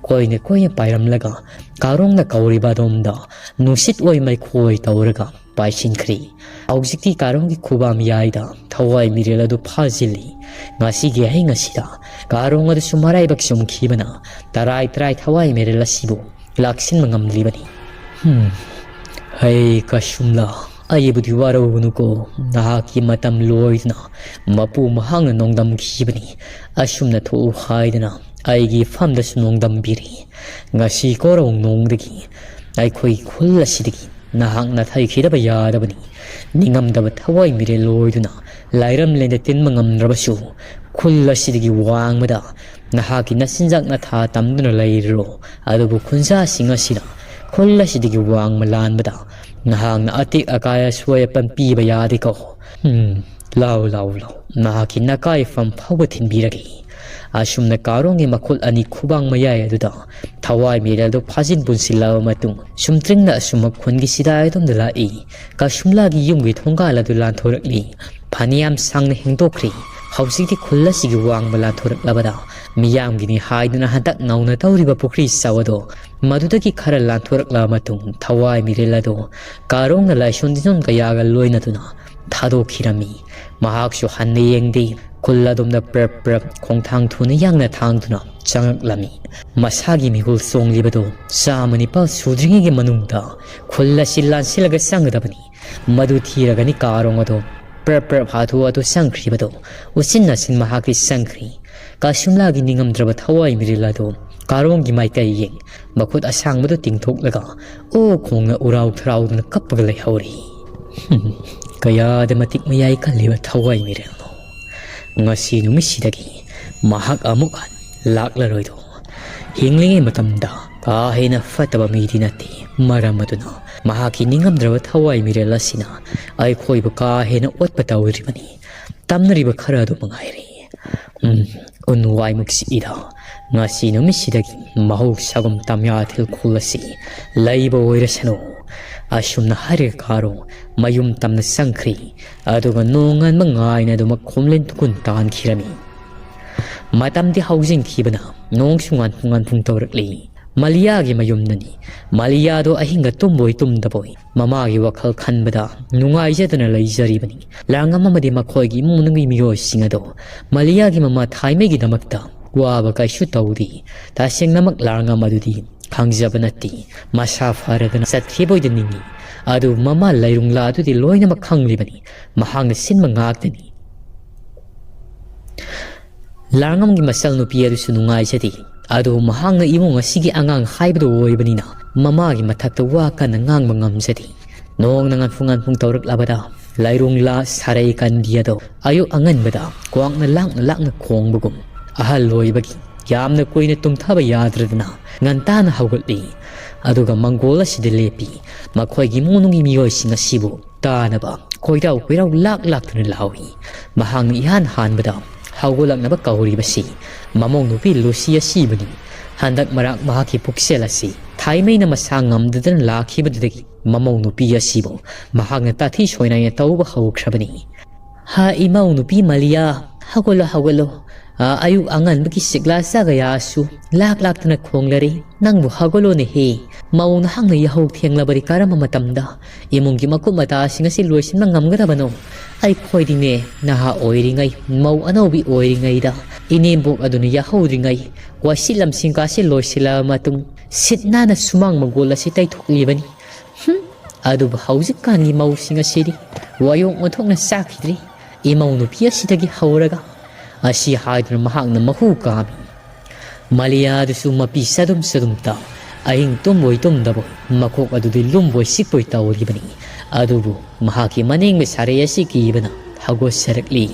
ꯀꯣꯏꯅ ꯀꯣꯏꯅ ꯄꯥꯏꯔꯝꯂꯒ ꯀꯥꯔꯣꯡꯅ ꯀꯧꯔꯤꯕ ꯑꯗꯣꯝꯗ ꯅꯨꯡꯁꯤꯠ ꯑꯣꯏ ꯃꯩꯈꯣꯏ ꯇꯧꯔꯒ ꯄꯥꯏꯁꯤꯟꯈ꯭ꯔꯤ꯫ ꯍꯧꯖꯤꯛꯇꯤ ꯀꯥꯔꯣꯡꯒꯤ ꯈꯨꯕꯥꯛ ꯃꯌꯥꯏꯗ ꯊꯋꯥꯏ ꯃꯤꯔꯦꯜ ꯑꯗꯨ ꯐꯥꯖꯤꯜꯂꯤ꯫ ꯉꯁꯤꯒꯤ ꯑꯍꯤꯡ ꯑꯁꯤꯗ ꯀꯥꯔꯣꯡ ꯑꯗꯨꯁꯨ ꯃꯔꯥꯏꯕꯛ ꯆꯨꯝꯈꯤꯕꯅ ꯇꯔꯥꯏ ꯇꯔꯥꯏ ꯊꯋꯥꯏ ꯃꯤꯔꯦꯜ ꯑꯁꯤꯕꯨ ꯂꯥꯛꯁꯤꯟꯕ ꯉꯝꯂꯤꯕꯅꯤ꯫ ꯍꯝ, ꯍꯩ ꯀꯁꯨꯝꯂꯥ, ꯑꯩꯕꯨꯗꯤ ꯋꯥꯔꯧꯒꯅꯨꯀꯣ꯫ ꯅꯍꯥꯛꯀꯤ ꯃꯇꯝ ꯂꯣꯏꯗꯅ ꯃꯄꯨ ꯃꯍꯥꯛꯅ ꯅꯣꯡꯗꯝꯈꯤꯕꯅꯤ꯫ ꯑꯁꯨꯝꯅ ꯊꯣꯛꯎ ꯍꯥꯏꯗꯅ ꯑꯩꯒꯤ ꯏꯐꯝꯗꯁꯨ ꯅꯣꯡꯗꯝꯕꯤꯔꯤ꯫ ꯉꯁꯤ ꯀꯣꯔꯧ ꯅꯣꯡꯗꯒꯤ ꯑꯩꯈꯣꯏ ꯈꯨꯜ ꯑꯁꯤꯗꯒꯤ ꯅꯍꯥꯛ ꯅꯥꯊꯩꯈꯤꯗꯕ ꯌꯥꯗꯕꯅꯤ꯫ ꯅꯤꯡꯉꯝꯗꯕ ꯊꯋꯥꯏ ꯃꯤꯔꯦꯜ ꯑꯣꯏꯗꯨꯅ ꯂꯥꯏꯔꯝꯂꯦꯟꯗ ꯇꯤꯟꯕ ꯉꯝꯗ꯭ꯔꯕꯁꯨ, ꯈꯨꯜ ꯑꯁꯤꯗꯒꯤ ꯋꯥꯡꯃꯗ ꯅꯍꯥꯛꯀꯤ ꯅꯆꯤꯟꯖꯥꯛ ꯅꯊꯥ ꯇꯝꯗꯨꯅ ꯂꯩꯔꯤꯔꯣ꯫ ꯑꯗꯨꯕꯨ ꯈꯨꯟꯖꯥꯁꯤꯡ ꯑꯁꯤꯅ ꯈꯨꯜ ꯑꯁꯤꯗꯒꯤ ꯋꯥꯡꯃ ꯂꯥꯟꯕꯗ ꯅꯍꯥꯛꯅ ꯑꯇꯦꯛ ꯑꯀꯥꯏ ꯑꯁꯣꯏ ꯑꯄꯟ ꯄꯤꯕ ꯌꯥꯗꯦꯀꯣ꯫ ꯎꯝ, ꯂꯥꯎ, ꯂꯥꯎ, ꯂꯥꯎ, ꯅꯍꯥꯛꯀꯤ ꯅꯀꯥꯏꯐꯝ ꯐꯥꯎꯕ ꯊꯤꯟꯕꯤꯔꯒꯦ꯫ ꯑꯁꯨꯝꯅ ꯀꯥꯔꯣꯡꯒꯤ ꯃꯈꯨꯠ ꯑꯅꯤ ꯈꯨꯕꯥꯡ ꯃꯌꯥꯏ ꯑꯗꯨꯗ ꯊꯋꯥꯏ ꯃꯤꯔꯦꯜꯗꯨ ꯐꯥꯖꯤꯟ ꯄꯨꯟꯁꯤꯜꯂꯕ ꯃꯇꯨꯡ, ꯁꯨꯝꯇ꯭ꯔꯤꯡꯅ ꯑꯁꯨꯝ ꯈꯨꯟꯒꯤ ꯁꯤꯗꯥꯏ ꯑꯗꯣꯝꯗ ꯂꯥꯛꯏ꯫ ꯀꯁꯨꯝꯂꯥꯒꯤ ꯌꯨꯝꯒꯤ ꯊꯣꯡꯒꯥꯜ ꯑꯗꯨ ꯂꯥꯟꯊꯣꯔꯛꯂꯤ꯫ ꯐꯅꯌꯥꯝ ꯁꯥꯡꯅ ꯍꯦꯡꯗꯣꯛꯈ꯭ꯔꯤ꯫ ꯍꯧꯖꯤꯛꯇꯤ ꯈꯨꯜ ꯑꯁꯤꯒꯤ ꯋꯥꯡꯃ ꯂꯥꯟꯊꯣꯔꯛꯂꯕꯗ ꯃꯤꯌꯥꯝꯒꯤꯅꯤ ꯍꯥꯏꯗꯨꯅ ꯍꯟꯗꯛ ꯅꯧꯅ ꯇꯧꯔꯤꯕ ꯄꯨꯈ꯭ꯔꯤ ꯆꯥꯎ ꯑꯗꯣ ꯃꯗꯨꯗꯒꯤ ꯈꯔ ꯂꯥꯟꯊꯣꯔꯛꯂꯕ ꯃꯇꯨꯡ ꯊꯋꯥꯏ ꯃꯤꯔꯦꯜ ꯑꯗꯣ ꯀꯥꯔꯣꯡꯅ ꯂꯥꯏꯁꯣꯟ ꯇꯤꯟꯖꯣꯟ ꯀꯌꯥꯒ ꯂꯣꯏꯅꯗꯨꯅ ꯊꯥꯗꯣꯛꯈꯤꯔꯝꯃꯤ꯫ ꯃꯍꯥꯛꯁꯨ ꯍꯟꯅ ꯌꯦꯡꯗꯦ꯫ ꯈꯨꯜ ꯑꯗꯣꯝꯗ ꯄ꯭ꯔꯞ ꯄ꯭ꯔꯞ ꯈꯣꯡꯊꯥꯡ ꯊꯨꯅ ꯌꯥꯡꯅ ꯊꯥꯡꯗꯨꯅ ꯆꯪꯉꯛꯂꯝꯃꯤ꯫ ꯃꯁꯥꯒꯤ ꯃꯤꯍꯨꯜ ꯆꯣꯡꯂꯤꯕꯗꯨ ꯆꯥꯝꯃ ꯅꯤꯄꯥꯜ ꯁꯨꯗ꯭ꯔꯤꯉꯩꯒꯤ ꯃꯅꯨꯡꯗ ꯈꯨꯜ ꯑꯁꯤ ꯂꯥꯟꯁꯤꯜꯂꯒ ꯆꯪꯒꯗꯕꯅꯤ꯫ ꯃꯗꯨ ꯊꯤꯔꯒꯅꯤ ꯀꯥꯔꯣꯡ ꯑꯗꯣ ꯄ꯭ꯔꯞ ꯄ꯭ꯔꯞ ꯍꯥꯊꯨ ꯍꯥꯊꯨ ꯆꯪꯈ꯭ꯔꯤꯕꯗꯣ꯫ ꯎꯆꯤꯟ ꯅꯥꯆꯤꯟ ꯃꯍꯥꯛꯇꯤ ꯆꯪꯈ꯭ꯔꯤ꯫ ꯀꯁꯨꯝꯂꯥꯒꯤ ꯅꯤꯡꯉꯝꯗ꯭ꯔꯕ ꯊꯋꯥꯏ ꯃꯤꯔꯤꯜ ꯑꯗꯨ ꯀꯥꯔꯣꯡꯒꯤ ꯃꯥꯏꯀꯩ ꯌꯦꯡ ꯃꯈꯨꯠ ꯑꯁꯥꯡꯕꯗꯨ ꯇꯤꯡꯊꯣꯛꯂꯒ ꯑꯣ ꯈꯣꯡꯅ ꯎꯔꯥꯎ ꯊꯔꯥꯎꯗꯨꯅ ꯀꯞꯄꯒ ꯂꯩꯍꯧꯔꯤ꯫ ꯀꯌꯥꯗ ꯃꯇꯤꯛ ꯃꯌꯥꯏ ꯀꯜꯂꯤꯕ ꯊꯋꯥꯏ ꯃꯤꯔꯦꯜꯅꯣ꯫ ꯉꯁꯤ ꯅꯨꯃꯤꯠꯁꯤꯗꯒꯤ ꯃꯍꯥꯛ ꯑꯃꯨꯛ ꯍꯟ ꯂꯥꯛꯂꯔꯣꯏꯗꯣ꯫ ꯍꯤꯡꯂꯤꯉꯩ ꯃꯇꯝꯗ ꯀꯥ ꯍꯦꯟꯅ ꯐꯠꯇꯕ ꯃꯤꯗꯤ ꯅꯠꯇꯦ꯫ ꯃꯔꯝ ꯑꯗꯨꯅ ꯃꯍꯥꯛꯀꯤ ꯅꯤꯡꯉꯝꯗ꯭ꯔꯕ ꯊꯋꯥꯏ ꯃꯤꯔꯦꯜ ꯑꯁꯤꯅ ꯑꯩꯈꯣꯏꯕꯨ ꯀꯥ ꯍꯦꯟꯅ ꯑꯣꯠꯄ ꯇꯧꯔꯤꯕꯅꯤ꯫ ꯇꯝꯅꯔꯤꯕ ꯈꯔ ꯑꯗꯨ ꯃꯉꯥꯏꯔꯦ꯫ ꯎꯝ, ꯎꯟ ꯋꯥꯏꯃꯨꯛ ꯁꯤꯛꯏꯗ꯫ ꯉꯁꯤ ꯅꯨꯃꯤꯠꯁꯤꯗꯒꯤ ꯃꯍꯧꯁꯥꯒꯨꯝ ꯇꯝꯌꯥꯊꯦꯜ ꯈꯨꯜ ꯑꯁꯤ ꯂꯩꯕ ꯑꯣꯏꯔꯁꯅꯨ꯫ ꯑꯁꯨꯝꯅ ꯍꯥꯏꯔꯒ ꯀꯥꯔꯣ ꯃꯌꯨꯝ ꯇꯝꯅ ꯆꯪꯈ꯭ꯔꯤ꯫ ꯑꯗꯨꯒ ꯅꯣꯡꯉꯥꯟꯕ ꯉꯥꯏꯅ ꯑꯗꯨꯃꯛ ꯈꯣꯝꯂꯦꯟ ꯇꯨꯀꯨꯟ ꯇꯥꯟꯈꯤꯔꯝꯃꯤ꯫ ꯃꯇꯝꯗꯤ ꯍꯧꯖꯤꯟꯈꯤꯕꯅ ꯅꯣꯡꯁꯨ ꯉꯥꯟꯐꯨꯡ ꯉꯥꯟꯐꯨꯡ ꯇꯧꯔꯛꯂꯤ꯫ ꯃꯂꯤꯌꯥꯒꯤ ꯃꯌꯨꯝꯗꯅꯤ꯫ ꯃꯂꯤꯌꯥꯗꯣ ꯑꯍꯤꯡꯒ ꯇꯨꯝꯕꯣꯏ ꯇꯨꯝꯗꯕꯣꯏ ꯃꯃꯥꯒꯤ ꯋꯥꯈꯜ ꯈꯟꯕꯗ ꯅꯨꯡꯉꯥꯏꯖꯗꯅ ꯂꯩꯖꯔꯤꯕꯅꯤ꯫ ꯂꯥꯡꯉꯝ ꯑꯃꯗꯤ ꯃꯈꯣꯏꯒꯤ ꯏꯃꯨꯡ ꯃꯅꯨꯡꯒꯤ ꯃꯤꯑꯣꯏꯁꯤꯡ ꯑꯗꯣ ꯃꯂꯤꯌꯥꯒꯤ ꯃꯃꯥ ꯊꯥꯏꯃꯩꯒꯤꯗꯃꯛꯇ ꯋꯥꯕ ꯀꯩꯁꯨ ꯇꯧꯗꯦ꯫ ꯇꯁꯦꯡꯅꯃꯛ ꯂꯥꯡꯉꯝ ꯑꯗꯨꯗꯤ ꯈꯪꯖꯕ ꯅꯠꯇꯦ꯫ ꯃꯁꯥ ꯐꯔꯗꯅ ꯆꯠꯈꯤꯕ ꯑꯣꯏꯗ ꯅꯤꯡꯏ꯫ ꯑꯗꯨꯕꯨ ꯃꯃꯥ ꯂꯩꯔꯨꯡꯂꯥ ꯑꯗꯨꯗꯤ ꯂꯣꯏꯅꯃꯛ ꯈꯪꯂꯤꯕꯅꯤ꯫ ꯃꯍꯥꯛꯅ ꯁꯤꯟꯕ ꯉꯥꯛꯇꯅꯤ꯫ ꯂꯥꯡꯉꯝꯒꯤ ꯃꯆꯜ ꯅꯨꯄꯤ ꯑꯗꯨꯁꯨ ꯅꯨꯡꯉꯥꯏꯖꯗꯦ꯫ ꯑꯗꯨꯕꯨ ꯃꯍꯥꯛꯅ ꯏꯃꯨꯡ ꯑꯁꯤꯒꯤ ꯑꯉꯥꯡ ꯍꯥꯏꯕꯗꯨ ꯑꯣꯏꯕꯅꯤꯅ ꯃꯃꯥꯒꯤ ꯃꯊꯛꯇ ꯋꯥ ꯀꯟꯅ ꯉꯥꯡꯕ ꯉꯝꯖꯗꯦ꯫ ꯅꯣꯡꯅ ꯉꯥꯟꯐꯨꯡ ꯉꯥꯟꯐꯨꯡ ꯇꯧꯔꯛꯂꯕꯗ ꯂꯩꯔꯨꯡꯂꯥ ꯁꯥꯔꯩ ꯀꯟꯕꯤ ꯑꯗꯣ ꯑꯌꯨꯛ ꯑꯉꯟꯕꯗ ꯀ꯭ꯋꯥꯛꯅ ꯂꯥꯛꯅ ꯂꯥꯛꯅ ꯈꯣꯡꯕꯒꯨꯝ ꯑꯍꯜ ꯑꯣꯏꯕꯒꯤ ꯌꯥꯝꯅ ꯀꯨꯏꯅ ꯇꯨꯝꯊꯕ ꯌꯥꯗ꯭ꯔꯗꯅ ꯉꯟꯇꯥꯅ ꯍꯧꯒꯠꯂꯤ꯫ ꯑꯗꯨꯒ ꯃꯪꯒꯣꯜ ꯑꯁꯤꯗ ꯂꯦꯞꯄꯤ꯫ ꯃꯈꯣꯏꯒꯤ ꯏꯃꯨꯡ ꯃꯅꯨꯡꯒꯤ ꯃꯤꯑꯣꯏꯁꯤꯡ ꯑꯁꯤꯕꯨ ꯇꯥꯅꯕ ꯀꯣꯏꯔꯥꯎ ꯀꯣꯏꯔꯥꯎ ꯂꯥꯛ ꯂꯥꯛꯇꯨꯅ ꯂꯥꯎꯏ꯫ ꯃꯍꯥꯛꯅ ꯏꯍꯥꯟ ꯍꯥꯟꯕꯗ ꯍꯧꯒꯠꯂꯛꯅꯕ ꯀꯧꯔꯤꯕꯁꯤ ꯃꯃꯧ ꯅꯨꯄꯤ ꯂꯨꯁꯤ ꯑꯁꯤꯕꯨꯅꯤ꯫ ꯍꯟꯗꯛ ꯃꯔꯛ ꯃꯍꯥꯛꯀꯤ ꯄꯨꯛꯆꯦꯜ ꯑꯁꯤ ꯊꯥꯏꯃꯩꯅ ꯃꯁꯥ ꯉꯝꯗꯗꯨꯅ ꯂꯥꯛꯈꯤꯕꯗꯨꯗꯒꯤ ꯃꯃꯧ ꯅꯨꯄꯤ ꯑꯁꯤꯕꯨ ꯃꯍꯥꯛꯅ ꯇꯥꯊꯤ ꯁꯣꯏꯅꯥꯏꯅ ꯇꯧꯕ ꯍꯧꯈ꯭ꯔꯕꯅꯤ꯫ "ꯍꯥ, ꯏꯃꯧ ꯅꯨꯄꯤ ꯃꯂꯤꯌꯥ, ꯍꯧꯒꯠꯂꯣ, ꯍꯧꯒꯠꯂꯣ꯫ ꯑ, ꯑꯌꯨꯛ ꯑꯉꯟꯕꯒꯤ ꯁꯤꯛꯂꯥ ꯆꯥꯒꯌꯥꯁꯨ ꯂꯥꯛ ꯂꯥꯛꯇꯅ ꯈꯣꯡꯂꯔꯦ꯫ ꯅꯪꯕꯨ ꯍꯧꯒꯠꯂꯣꯅꯦꯍꯦ꯫ ꯃꯧ ꯅꯍꯥꯛꯅ ꯌꯥꯍꯧ ꯊꯦꯡꯂꯕꯗꯤ ꯀꯔꯝꯕ ꯃꯇꯝꯗ ꯏꯃꯨꯡꯒꯤ ꯃꯀꯨꯞ ꯃꯇꯥꯁꯤꯡ ꯑꯁꯤ ꯂꯣꯏꯁꯤꯟꯕ ꯉꯝꯒꯗꯕꯅꯣ? ꯑꯩꯈꯣꯏꯗꯤꯅꯦ, ꯅꯍꯥ ꯑꯣꯏꯔꯤꯉꯩ, ꯃꯧ ꯑꯅꯧꯕꯤ ꯑꯣꯏꯔꯤꯉꯩꯗ ꯏꯅꯦꯝꯕꯣꯛ ꯑꯗꯨꯅ ꯌꯥꯍꯧꯗ꯭ꯔꯤꯉꯩ ꯋꯥꯁꯤꯠ ꯂꯝꯁꯤꯡ ꯀꯥꯁꯤ ꯂꯣꯏꯁꯤꯜꯂꯕ ꯃꯇꯨꯡ ꯁꯤꯠ ꯅꯥꯟꯅ ꯁꯨꯃꯥꯡ ꯃꯪꯒꯣꯜ ꯑꯁꯤ ꯇꯩꯊꯣꯛꯂꯤꯕꯅꯤ꯫ ꯍꯨꯝ, ꯑꯗꯨꯕꯨ ꯍꯧꯖꯤꯛꯀꯥꯟꯒꯤ ꯃꯧꯁꯤꯡ ꯑꯁꯤꯗꯤ ꯋꯥꯌꯣꯡ ꯑꯣꯟꯊꯣꯛꯅ ꯆꯥꯈꯤꯗ꯭ꯔꯤ꯫ ꯏꯃꯧ ꯅꯨꯄꯤ ꯑꯁꯤꯗꯒꯤ ꯍꯧꯔꯒ" ꯑꯁꯤ ꯍꯥꯏꯗꯨꯅ ꯃꯍꯥꯛꯅ ꯃꯍꯨ ꯀꯥꯝꯃꯤ꯫ ꯃꯥꯂꯤꯌꯥꯗꯨꯁꯨ ꯃꯄꯤ ꯆꯗꯨꯝ ꯆꯗꯨꯝꯇ ꯑꯍꯤꯡ ꯇꯨꯝꯕꯣꯏ ꯇꯨꯝꯗꯕꯣꯏ ꯃꯀꯣꯛ ꯑꯗꯨꯗꯤ ꯂꯨꯝꯕꯣꯏ ꯁꯤꯛꯄꯣꯏ ꯇꯧꯔꯤꯕꯅꯤ꯫ ꯑꯗꯨꯕꯨ ꯃꯍꯥꯛꯀꯤ ꯃꯅꯤꯡꯒꯤ ꯁꯥꯔꯩ ꯑꯁꯤ ꯀꯤꯕꯅ ꯍꯧꯒꯠꯆꯔꯛꯂꯤ꯫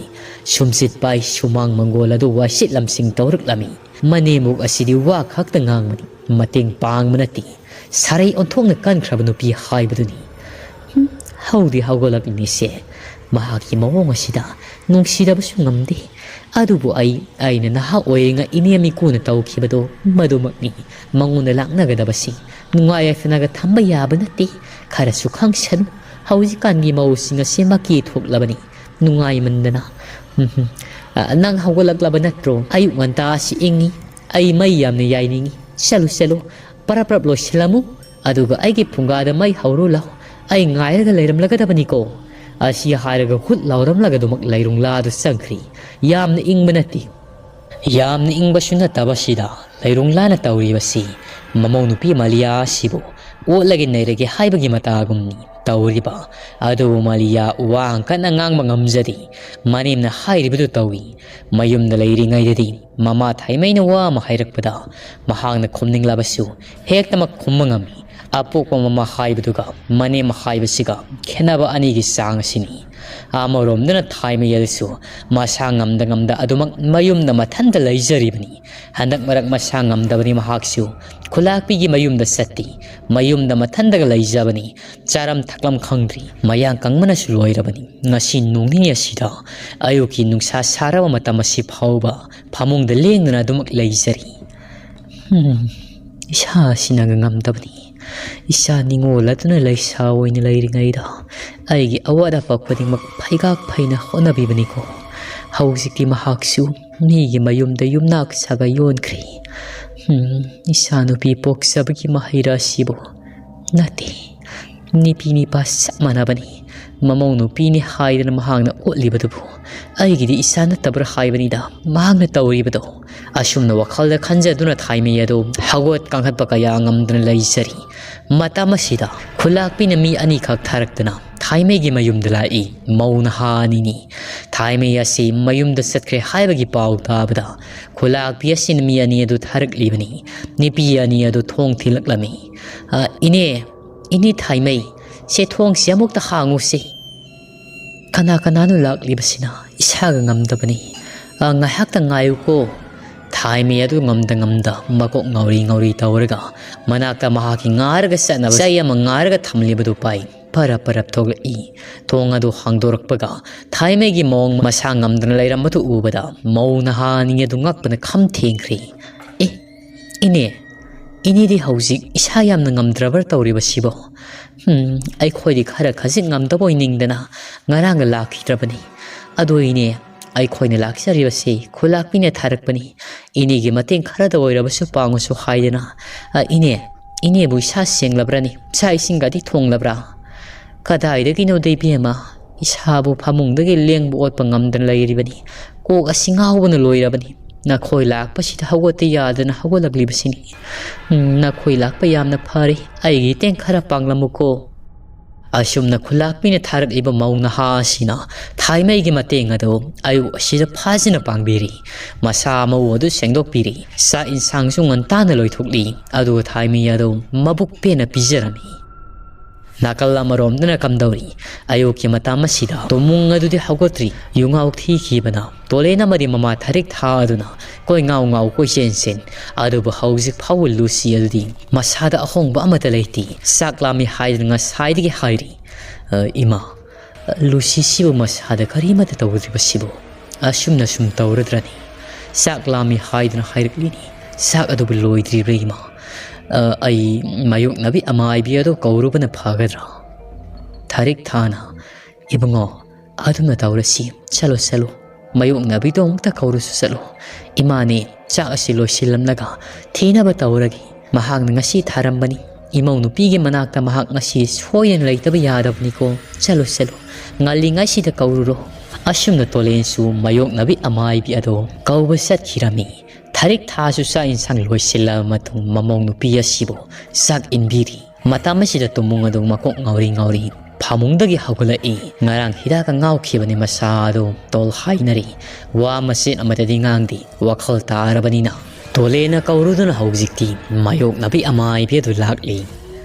ꯁꯨꯝꯁꯤꯠ ꯄꯥꯏ ꯁꯨꯃꯥꯡ ꯃꯪꯒꯣꯜ ꯑꯗꯨ ꯋꯥꯏꯁꯤꯠ ꯂꯝꯁꯤꯡ ꯇꯧꯔꯛꯂꯝꯃꯤ꯫ ꯃꯅꯦꯝꯕꯣꯛ ꯑꯁꯤꯗꯤ ꯋꯥ ꯈꯛꯇ ꯉꯥꯡꯕꯅꯤ, ꯃꯇꯦꯡ ꯄꯥꯡꯕ ꯅꯠꯇꯦ꯫ ꯁꯥꯔꯩ ꯑꯣꯟꯊꯣꯛꯅ ꯀꯟꯈ꯭ꯔꯕ ꯅꯨꯄꯤ ꯍꯥꯏꯕꯗꯨꯅꯤ꯫ ꯍꯝ, ꯍꯧꯗꯤ ꯍꯧꯒꯠꯂꯛꯂꯤꯅꯤꯁꯦ꯫ ꯃꯍꯥꯛꯀꯤ ꯃꯑꯣꯡ ꯑꯁꯤꯗ ꯅꯨꯡꯁꯤꯗꯕꯁꯨ ꯉꯝꯗꯦ꯫ ꯑꯗꯨꯕꯨ ꯑꯩ, ꯑꯩꯅ ꯅꯍꯥ ꯑꯣꯏꯔꯤꯉꯩ ꯏꯅꯦꯝ ꯏꯀꯨꯅ ꯇꯧꯈꯤꯕꯗꯣ ꯃꯗꯨꯃꯛꯅꯤ꯫ ꯃꯉꯣꯟꯗ ꯂꯥꯛꯅꯒꯗꯕꯁꯤ ꯅꯨꯡꯉꯥꯏ ꯌꯥꯏꯐꯅꯒ ꯊꯝꯕ ꯌꯥꯕ ꯅꯠꯇꯦ꯫ ꯈꯔꯁꯨ ꯈꯪꯁꯅꯨ꯫ ꯍꯧꯖꯤꯛꯀꯥꯟꯒꯤ ꯃꯧꯁꯤꯡ ꯑꯁꯤ ꯃꯀꯤ ꯊꯣꯛꯂꯕꯅꯤ꯫ ꯅꯨꯡꯉꯥꯏꯃꯟꯗꯅ꯫ ꯎꯝꯍꯨꯝ꯫ ꯑ, ꯅꯪ ꯍꯧꯒꯠꯂꯛꯂꯕ ꯅꯠꯇ꯭ꯔꯣ? ꯑꯌꯨꯛ ꯉꯟꯇꯥ ꯑꯁꯤ ꯏꯪꯉꯤ꯫ ꯑꯩ ꯃꯩ ꯌꯥꯝꯅ ꯌꯥꯏꯅꯤꯡꯉꯤ꯫ ꯆꯠꯂꯨ, ꯆꯠꯂꯨ꯫ ꯄꯔꯞ ꯄꯔꯞ ꯂꯣꯏꯁꯤꯜꯂꯝꯃꯨ꯫ ꯑꯗꯨꯒ ꯑꯩꯒꯤ ꯐꯨꯡꯒꯥꯗ ꯃꯩ ꯍꯧꯔꯨ ꯂꯥꯎ꯫ ꯑꯩ ꯉꯥꯏꯔꯒ ꯂꯩꯔꯝꯂꯒꯗꯕꯅꯤꯀꯣ꯫ ꯑꯁꯤ ꯍꯥꯏꯔꯒ ꯍꯨꯠ ꯂꯥꯎꯔꯝꯂꯒ ꯑꯗꯨꯃꯛ ꯂꯩꯔꯨꯡꯂꯥꯗꯨ ꯆꯪꯈ꯭ꯔꯤ꯫ ꯌꯥꯝꯅ ꯏꯪꯕ ꯅꯠꯇꯦ꯫ ꯌꯥꯝꯅ ꯏꯪꯕꯁꯨ ꯅꯠꯇꯕꯁꯤꯗ ꯂꯩꯔꯨꯡꯂꯥꯅ ꯇꯧꯔꯤꯕꯁꯤ ꯃꯃꯧ ꯅꯨꯄꯤ ꯃꯥꯂꯤꯌꯥ ꯑꯁꯤꯕꯨ ꯑꯣꯠꯂꯒꯦ ꯅꯩꯔꯒꯦ ꯍꯥꯏꯕꯒꯤ ꯃꯇꯥꯒꯨꯝꯅꯤ ꯇꯧꯔꯤꯕ꯫ ꯑꯗꯨꯕꯨ ꯃꯥꯂꯤꯌꯥ ꯋꯥ ꯀꯟꯅ ꯉꯥꯡꯕ ꯉꯝꯖꯗꯦ꯫ ꯃꯅꯦꯝꯅ ꯍꯥꯏꯔꯤꯕꯗꯨ ꯇꯧꯏ꯫ ꯃꯌꯨꯝꯗ ꯂꯩꯔꯤꯉꯩꯗꯗꯤ ꯃꯃꯥ ꯊꯥꯏꯃꯩꯅ ꯋꯥ ꯑꯃ ꯍꯥꯏꯔꯛꯄꯗ ꯃꯍꯥꯛꯅ ꯈꯨꯝꯅꯤꯡꯂꯕꯁꯨ ꯍꯦꯛꯇꯃꯛ ꯈꯨꯝꯕ ꯉꯝꯃꯤ꯫ ꯑꯄꯣꯛꯄ ꯃꯃꯥ ꯍꯥꯏꯕꯗꯨꯒ ꯃꯅꯦꯝ ꯍꯥꯏꯕꯁꯤꯒ ꯈꯦꯠꯅꯕ ꯑꯅꯤꯒꯤ ꯆꯥꯡ ꯑꯁꯤꯅꯤ꯫ ꯑꯃꯔꯣꯝꯗꯅ ꯊꯥꯏꯃꯩ ꯑꯗꯨꯁꯨ ꯃꯁꯥ ꯉꯝꯗ ꯉꯝꯗ ꯑꯗꯨꯃꯛ ꯃꯌꯨꯝꯗ ꯃꯊꯟꯇ ꯂꯩꯖꯔꯤꯕꯅꯤ꯫ ꯍꯟꯗꯛ ꯃꯔꯛ ꯃꯁꯥ ꯉꯝꯗꯕꯅꯤ ꯃꯍꯥꯛꯁꯨ꯫ ꯈꯨꯂꯥꯛꯄꯤꯒꯤ ꯃꯌꯨꯝꯗ ꯆꯠꯇꯦ꯫ ꯃꯌꯨꯝꯗ ꯃꯊꯟꯇꯒ ꯂꯩꯖꯕꯅꯤ꯫ ꯆꯥꯔꯝ ꯊꯛꯂꯝ ꯈꯪꯗ꯭ꯔꯤ꯫ ꯃꯌꯥꯡ ꯀꯪꯕꯅꯁꯨ ꯂꯣꯏꯔꯕꯅꯤ꯫ ꯉꯁꯤ ꯅꯣꯡ ꯅꯤꯅꯤ ꯑꯁꯤꯗ ꯑꯌꯨꯛꯀꯤ ꯅꯨꯡꯁꯥ ꯁꯥꯔꯕ ꯃꯇꯝ ꯑꯁꯤ ꯐꯥꯎꯕ ꯐꯃꯨꯡꯗ ꯂꯦꯡꯗꯅ ꯑꯗꯨꯃꯛ ꯂꯩꯖꯔꯤ꯫ ꯍꯝ, ꯏꯁꯥ ꯑꯁꯤꯅꯒ ꯉꯝꯗꯕꯅꯤ꯫ ꯏꯆꯥ ꯅꯤꯡꯉꯣꯜ ꯑꯗꯨꯅ ꯂꯩꯁꯥ ꯑꯣꯏꯅ ꯂꯩꯔꯤꯉꯩꯗ ꯑꯩꯒꯤ ꯑꯋꯥꯠ ꯑꯄꯥ ꯈꯨꯗꯤꯡꯃꯛ ꯐꯩꯒꯥꯛ ꯐꯩꯅ ꯍꯣꯠꯅꯕꯤꯕꯅꯤꯀꯣ꯫ ꯍꯧꯖꯤꯛꯇꯤ ꯃꯍꯥꯛꯁꯨ ꯃꯤꯒꯤ ꯃꯌꯨꯝꯗ ꯌꯨꯝꯅꯥꯛ ꯁꯥꯒꯩ ꯑꯣꯟꯈ꯭ꯔꯦ꯫ ꯍꯝ, ꯏꯆꯥ ꯅꯨꯄꯤ ꯄꯣꯛꯆꯕꯒꯤ ꯃꯍꯩꯔꯥ ꯑꯁꯤꯕꯨ ꯅꯠꯇꯦ꯫ ꯅꯨꯄꯤ ꯅꯤꯄꯥ ꯆꯞ ꯃꯥꯟꯅꯕꯅꯤ꯫ ꯃꯃꯧ ꯅꯨꯄꯤꯅꯤ ꯍꯥꯏꯗꯅ ꯃꯍꯥꯛꯅ ꯑꯣꯠꯂꯤꯕꯗꯨꯕꯨ ꯑꯩꯒꯤꯗꯤ ꯏꯆꯥ ꯅꯠꯇꯕ꯭ꯔꯥ ꯍꯥꯏꯕꯅꯤꯗ ꯃꯍꯥꯛꯅ ꯇꯧꯔꯤꯕꯗꯣ꯫ ꯑꯁꯨꯝꯅ ꯋꯥꯈꯜꯗ ꯈꯟꯖꯗꯨꯅ ꯊꯥꯏꯃꯩ ꯑꯗꯨ ꯍꯧꯒꯠ ꯀꯥꯡꯈꯠꯄ ꯀꯌꯥ ꯉꯝꯗꯅ ꯂꯩꯖꯔꯤ꯫ ꯃꯇꯝ ꯑꯁꯤꯗ ꯈꯨꯂꯥꯛꯄꯤꯅ ꯃꯤ ꯑꯅꯤꯈꯛ ꯊꯥꯔꯛꯇꯨꯅ ꯊꯥꯏꯃꯩꯒꯤ ꯃꯌꯨꯝꯗ ꯂꯥꯛꯏ꯫ ꯃꯧ ꯅꯍꯥ ꯑꯅꯤꯅꯤ꯫ ꯊꯥꯏꯃꯩ ꯑꯁꯤ ꯃꯌꯨꯝꯗ ꯆꯠꯈ꯭ꯔꯦ ꯍꯥꯏꯕꯒꯤ ꯄꯥꯎ ꯇꯥꯕꯗ ꯈꯨꯂꯥꯛꯄꯤ ꯑꯁꯤꯅ ꯃꯤ ꯑꯅꯤ ꯑꯗꯨ ꯊꯥꯔꯛꯂꯤꯕꯅꯤ꯫ ꯅꯨꯄꯤ ꯑꯅꯤ ꯑꯗꯨ ꯊꯣꯡ ꯊꯤꯜꯂꯛꯂꯝꯃꯤ꯫ "ꯑ, ꯏꯅꯦ, ꯏꯅꯦ ꯊꯥꯏꯃꯩ, ꯁꯦ ꯊꯣꯡꯁꯦ ꯑꯃꯨꯛꯇ ꯍꯥꯡꯉꯨꯁꯦ꯫ ꯀꯅꯥ ꯀꯅꯥꯅꯣ ꯂꯥꯛꯂꯤꯕꯁꯤꯅ? ꯏꯁꯥꯒ ꯉꯝꯗꯕꯅꯤ꯫ ꯑ, ꯉꯥꯏꯍꯥꯛꯇ ꯉꯥꯏꯌꯨꯀꯣ꯫" ꯊꯥꯏꯃꯩ ꯑꯗꯨ ꯉꯝꯗ ꯉꯝꯗ ꯃꯀꯣꯛ ꯉꯥꯎꯔꯤ ꯉꯥꯎꯔꯤ ꯇꯧꯔꯒ ꯃꯅꯥꯛꯇ ꯃꯍꯥꯛꯀꯤ ꯉꯥꯔꯒ ꯆꯠꯅꯕ ꯆꯩ ꯑꯃ ꯉꯥꯔꯒ ꯊꯝꯂꯤꯕꯗꯨ ꯄꯥꯏ ꯄꯔꯞ ꯄꯔꯞ ꯊꯣꯛꯂꯛꯏ꯫ ꯊꯣꯡ ꯑꯗꯨ ꯍꯥꯡꯗꯣꯔꯛꯄꯒ ꯊꯥꯏꯃꯩꯒꯤ ꯃꯑꯣꯡ ꯃꯁꯥ ꯉꯝꯗꯅ ꯂꯩꯔꯝꯕꯗꯨ ꯎꯕꯗ ꯃꯧ ꯅꯍꯥ ꯑꯅꯤ ꯑꯗꯨ ꯉꯛꯄꯅ ꯈꯝ ꯊꯦꯡꯈ꯭ꯔꯦ꯫ "ꯑꯦ, ꯏꯅꯦ, ꯏꯅꯦꯗꯤ ꯍꯧꯖꯤꯛ ꯏꯁꯥ ꯌꯥꯝꯅ ꯉꯝꯗ꯭ꯔꯕ꯭ꯔꯥ ꯇꯧꯔꯤꯕꯁꯤꯕꯣ?" "ꯎꯝ, ꯑꯩꯈꯣꯏꯗꯤ ꯈꯔ ꯈꯖꯤꯛ ꯉꯝꯗꯕ ꯑꯣꯏꯅꯤꯡꯗꯅ ꯉꯔꯥꯡꯒ ꯂꯥꯛꯈꯤꯗ꯭ꯔꯕꯅꯤ꯫ ꯑꯗꯣ ꯏꯅꯦ, ꯑꯩꯈꯣꯏꯅ ꯂꯥꯛꯆꯔꯤꯕꯁꯤ ꯈꯨꯂꯥꯛꯄꯤꯅ ꯊꯥꯔꯛꯄꯅꯤ꯫ ꯏꯅꯦꯒꯤ ꯃꯇꯦꯡ ꯈꯔꯗ ꯑꯣꯏꯔꯕꯁꯨ ꯄꯥꯡꯉꯨꯁꯨ ꯍꯥꯏꯗꯅ꯫ ꯑ, ꯏꯅꯦ, ꯏꯅꯦꯕꯨ ꯏꯁꯥ ꯁꯦꯡꯂꯕ꯭ꯔꯅꯤ? ꯆꯥꯛ ꯏꯁꯤꯡꯒꯗꯤ ꯊꯣꯡꯂꯕ꯭ꯔꯥ?" "ꯀꯗꯥꯏꯗꯒꯤꯅꯣꯗ ꯏꯕꯦꯝꯃ, ꯏꯁꯥꯕꯨ ꯐꯃꯨꯡꯗꯒꯤ ꯂꯦꯡꯕ ꯑꯣꯠꯄ ꯉꯝꯗꯅ ꯂꯩꯔꯤꯕꯅꯤ꯫ ꯀꯣꯛ ꯑꯁꯤ ꯉꯥꯎꯕꯅ ꯂꯣꯏꯔꯕꯅꯤ꯫ ꯅꯈꯣꯏ ꯂꯥꯛꯄꯁꯤꯗ ꯍꯧꯒꯠꯇ ꯌꯥꯗꯅ ꯍꯧꯒꯠꯂꯛꯂꯤꯕꯁꯤꯅꯤ꯫ ꯎꯝ, ꯅꯈꯣꯏ ꯂꯥꯛꯄ ꯌꯥꯝꯅ ꯐꯔꯦ꯫ ꯑꯩꯒꯤ ꯃꯇꯦꯡ ꯈꯔ ꯄꯥꯡꯂꯝꯃꯨꯀꯣ꯫" ꯑꯁꯨꯝꯅ ꯈꯨꯂꯥꯛꯄꯤꯅ ꯊꯥꯔꯛꯂꯤꯕ ꯃꯧ ꯅꯍꯥ ꯑꯁꯤꯅ ꯊꯥꯏꯃꯩꯒꯤ ꯃꯇꯦꯡ ꯑꯗꯨ ꯑꯌꯨꯛ ꯑꯁꯤꯗ ꯐꯥꯖꯅ ꯄꯥꯡꯕꯤꯔꯤ꯫ ꯃꯁꯥ ꯃꯎ ꯑꯗꯨ ꯁꯦꯡꯗꯣꯛꯄꯤꯔꯤ꯫ ꯆꯥꯛ ꯏꯟꯁꯥꯡꯁꯨ ꯉꯟꯇꯥꯅ ꯂꯣꯏꯊꯣꯛꯂꯤ꯫ ꯑꯗꯨꯒ ꯊꯥꯏꯃꯩ ꯑꯗꯨ ꯃꯕꯨꯛ ꯄꯦꯟꯅ ꯄꯤꯖꯔꯝꯃꯤ꯫ ꯅꯥꯀꯜ ꯑꯃꯔꯣꯝꯗꯅ ꯀꯝꯗꯧꯔꯤ? ꯑꯌꯨꯛꯀꯤ ꯃꯇꯝ ꯑꯁꯤꯗ ꯇꯨꯃꯨꯡ ꯑꯗꯨꯗꯤ ꯍꯧꯒꯠꯇ꯭ꯔꯤ꯫ ꯌꯨꯉꯥꯎ ꯊꯤꯈꯤꯕꯅ ꯇꯣꯂꯦꯟ ꯑꯃꯗꯤ ꯃꯃꯥ ꯊꯥꯔꯤꯛ ꯊꯥ ꯑꯗꯨꯅ ꯀꯣꯏꯉꯥꯎ ꯉꯥꯎ ꯀꯣꯏꯆꯦꯟ ꯆꯦꯟ꯫ ꯑꯗꯨꯕꯨ ꯍꯧꯖꯤꯛ ꯐꯥꯎꯕ ꯂꯨꯁꯤ ꯑꯗꯨꯗꯤ ꯃꯁꯥꯗ ꯑꯍꯣꯡꯕ ꯑꯃꯠꯇ ꯂꯩꯇꯦ꯫ ꯆꯥꯛ ꯂꯥꯝꯃꯤ ꯍꯥꯏꯗꯨꯅ ꯉꯁꯥꯏꯗꯒꯤ ꯍꯥꯏꯔꯤ꯫ "ꯑ, ꯏꯃꯥ, ꯂꯨꯁꯤꯁꯤꯕꯨ ꯃꯁꯥꯗ ꯀꯔꯤꯃꯠꯇ ꯇꯧꯗ꯭ꯔꯤꯕꯁꯤꯕꯨ?" ꯑꯁꯨꯝꯅ ꯁꯨꯝ ꯇꯧꯔꯗ꯭ꯔꯅꯤ? ꯆꯥꯛ ꯂꯥꯝꯃꯤ ꯍꯥꯏꯗꯨꯅ ꯍꯥꯏꯔꯛꯂꯤꯅꯤ꯫ ꯆꯥꯛ ꯑꯗꯨꯕꯨ ꯂꯣꯏꯗ꯭ꯔꯤꯕ꯭ꯔꯥ ꯏꯃꯥ? ꯑ, ꯑꯩ ꯃꯥꯌꯣꯛꯅꯕꯤ ꯑꯃꯥꯏꯕꯤ ꯑꯗꯨ ꯀꯧꯔꯨꯕꯅ ꯐꯒꯗ꯭ꯔꯥ? ꯊꯥꯔꯤꯛ ꯊꯥꯅ, "ꯏꯕꯨꯡꯉꯣ, ꯑꯗꯨꯝꯅ ꯇꯧꯔꯁꯤ꯫ ꯆꯠꯂꯣ, ꯆꯠꯂꯣ꯫ ꯃꯥꯌꯣꯛꯅꯕꯤꯗꯣ ꯑꯃꯨꯛꯇ ꯀꯧꯔꯨꯁꯨ ꯆꯠꯂꯣ꯫ ꯏꯃꯥꯅꯦ, ꯆꯥꯛ ꯑꯁꯤ ꯂꯣꯏꯁꯤꯜꯂꯝꯂꯒ ꯊꯤꯅꯕ ꯇꯧꯔꯒꯦ꯫ ꯃꯍꯥꯛꯅ ꯉꯁꯤ ꯊꯥꯔꯝꯕꯅꯤ꯫ ꯏꯃꯧ ꯅꯨꯄꯤꯒꯤ ꯃꯅꯥꯛꯇ ꯃꯍꯥꯛ ꯉꯁꯤ ꯁꯣꯏꯗꯅ ꯂꯩꯇꯕ ꯌꯥꯗꯕꯅꯤꯀꯣ꯫ ꯆꯠꯂꯣ, ꯆꯠꯂꯣ꯫ ꯉꯜꯂꯤꯉꯩꯁꯤꯗ ꯀꯧꯔꯨꯔꯣ꯫" ꯑꯁꯨꯝꯅ ꯇꯣꯂꯦꯟꯁꯨ ꯃꯥꯌꯣꯛꯅꯕꯤ ꯑꯃꯥꯏꯕꯤ ꯑꯗꯨ ꯀꯧꯕ ꯆꯠꯈꯤꯔꯝꯃꯤ꯫ ꯊꯥꯔꯤꯛ ꯊꯥꯁꯨ ꯆꯥꯛ ꯏꯟꯁꯥꯡ ꯂꯣꯏꯁꯤꯜꯂꯕ ꯃꯇꯨꯡ ꯃꯃꯧ ꯅꯨꯄꯤ ꯑꯁꯤꯕꯨ ꯆꯥꯛ ꯏꯟꯕꯤꯔꯤ꯫ ꯃꯇꯝ ꯑꯁꯤꯗ ꯇꯨꯃꯨꯡ ꯑꯗꯨ ꯃꯀꯣꯛ ꯉꯥꯎꯔꯤ ꯉꯥꯎꯔꯤ ꯐꯃꯨꯡꯗꯒꯤ ꯍꯧꯒꯠꯂꯛꯏ꯫ ꯉꯔꯥꯡ ꯍꯤꯗꯥꯛꯀ ꯉꯥꯎꯈꯤꯕꯅꯤ ꯃꯁꯥꯗꯣ꯫ ꯇꯣꯜ ꯍꯥꯏꯅꯔꯤ꯫ ꯋꯥ ꯃꯆꯦꯠ ꯑꯃꯠꯇꯗꯤ ꯉꯥꯡꯗꯦ꯫ ꯋꯥꯈꯜ ꯇꯥꯔꯕꯅꯤꯅ꯫ ꯇꯣꯂꯦꯅ ꯀꯧꯔꯨꯗꯨꯅ ꯍꯧꯖꯤꯛꯇꯤ ꯃꯥꯌꯣꯛꯅꯕꯤ ꯑꯃꯥꯏꯕꯤ ꯑꯗꯨ ꯂꯥꯛꯂꯤ꯫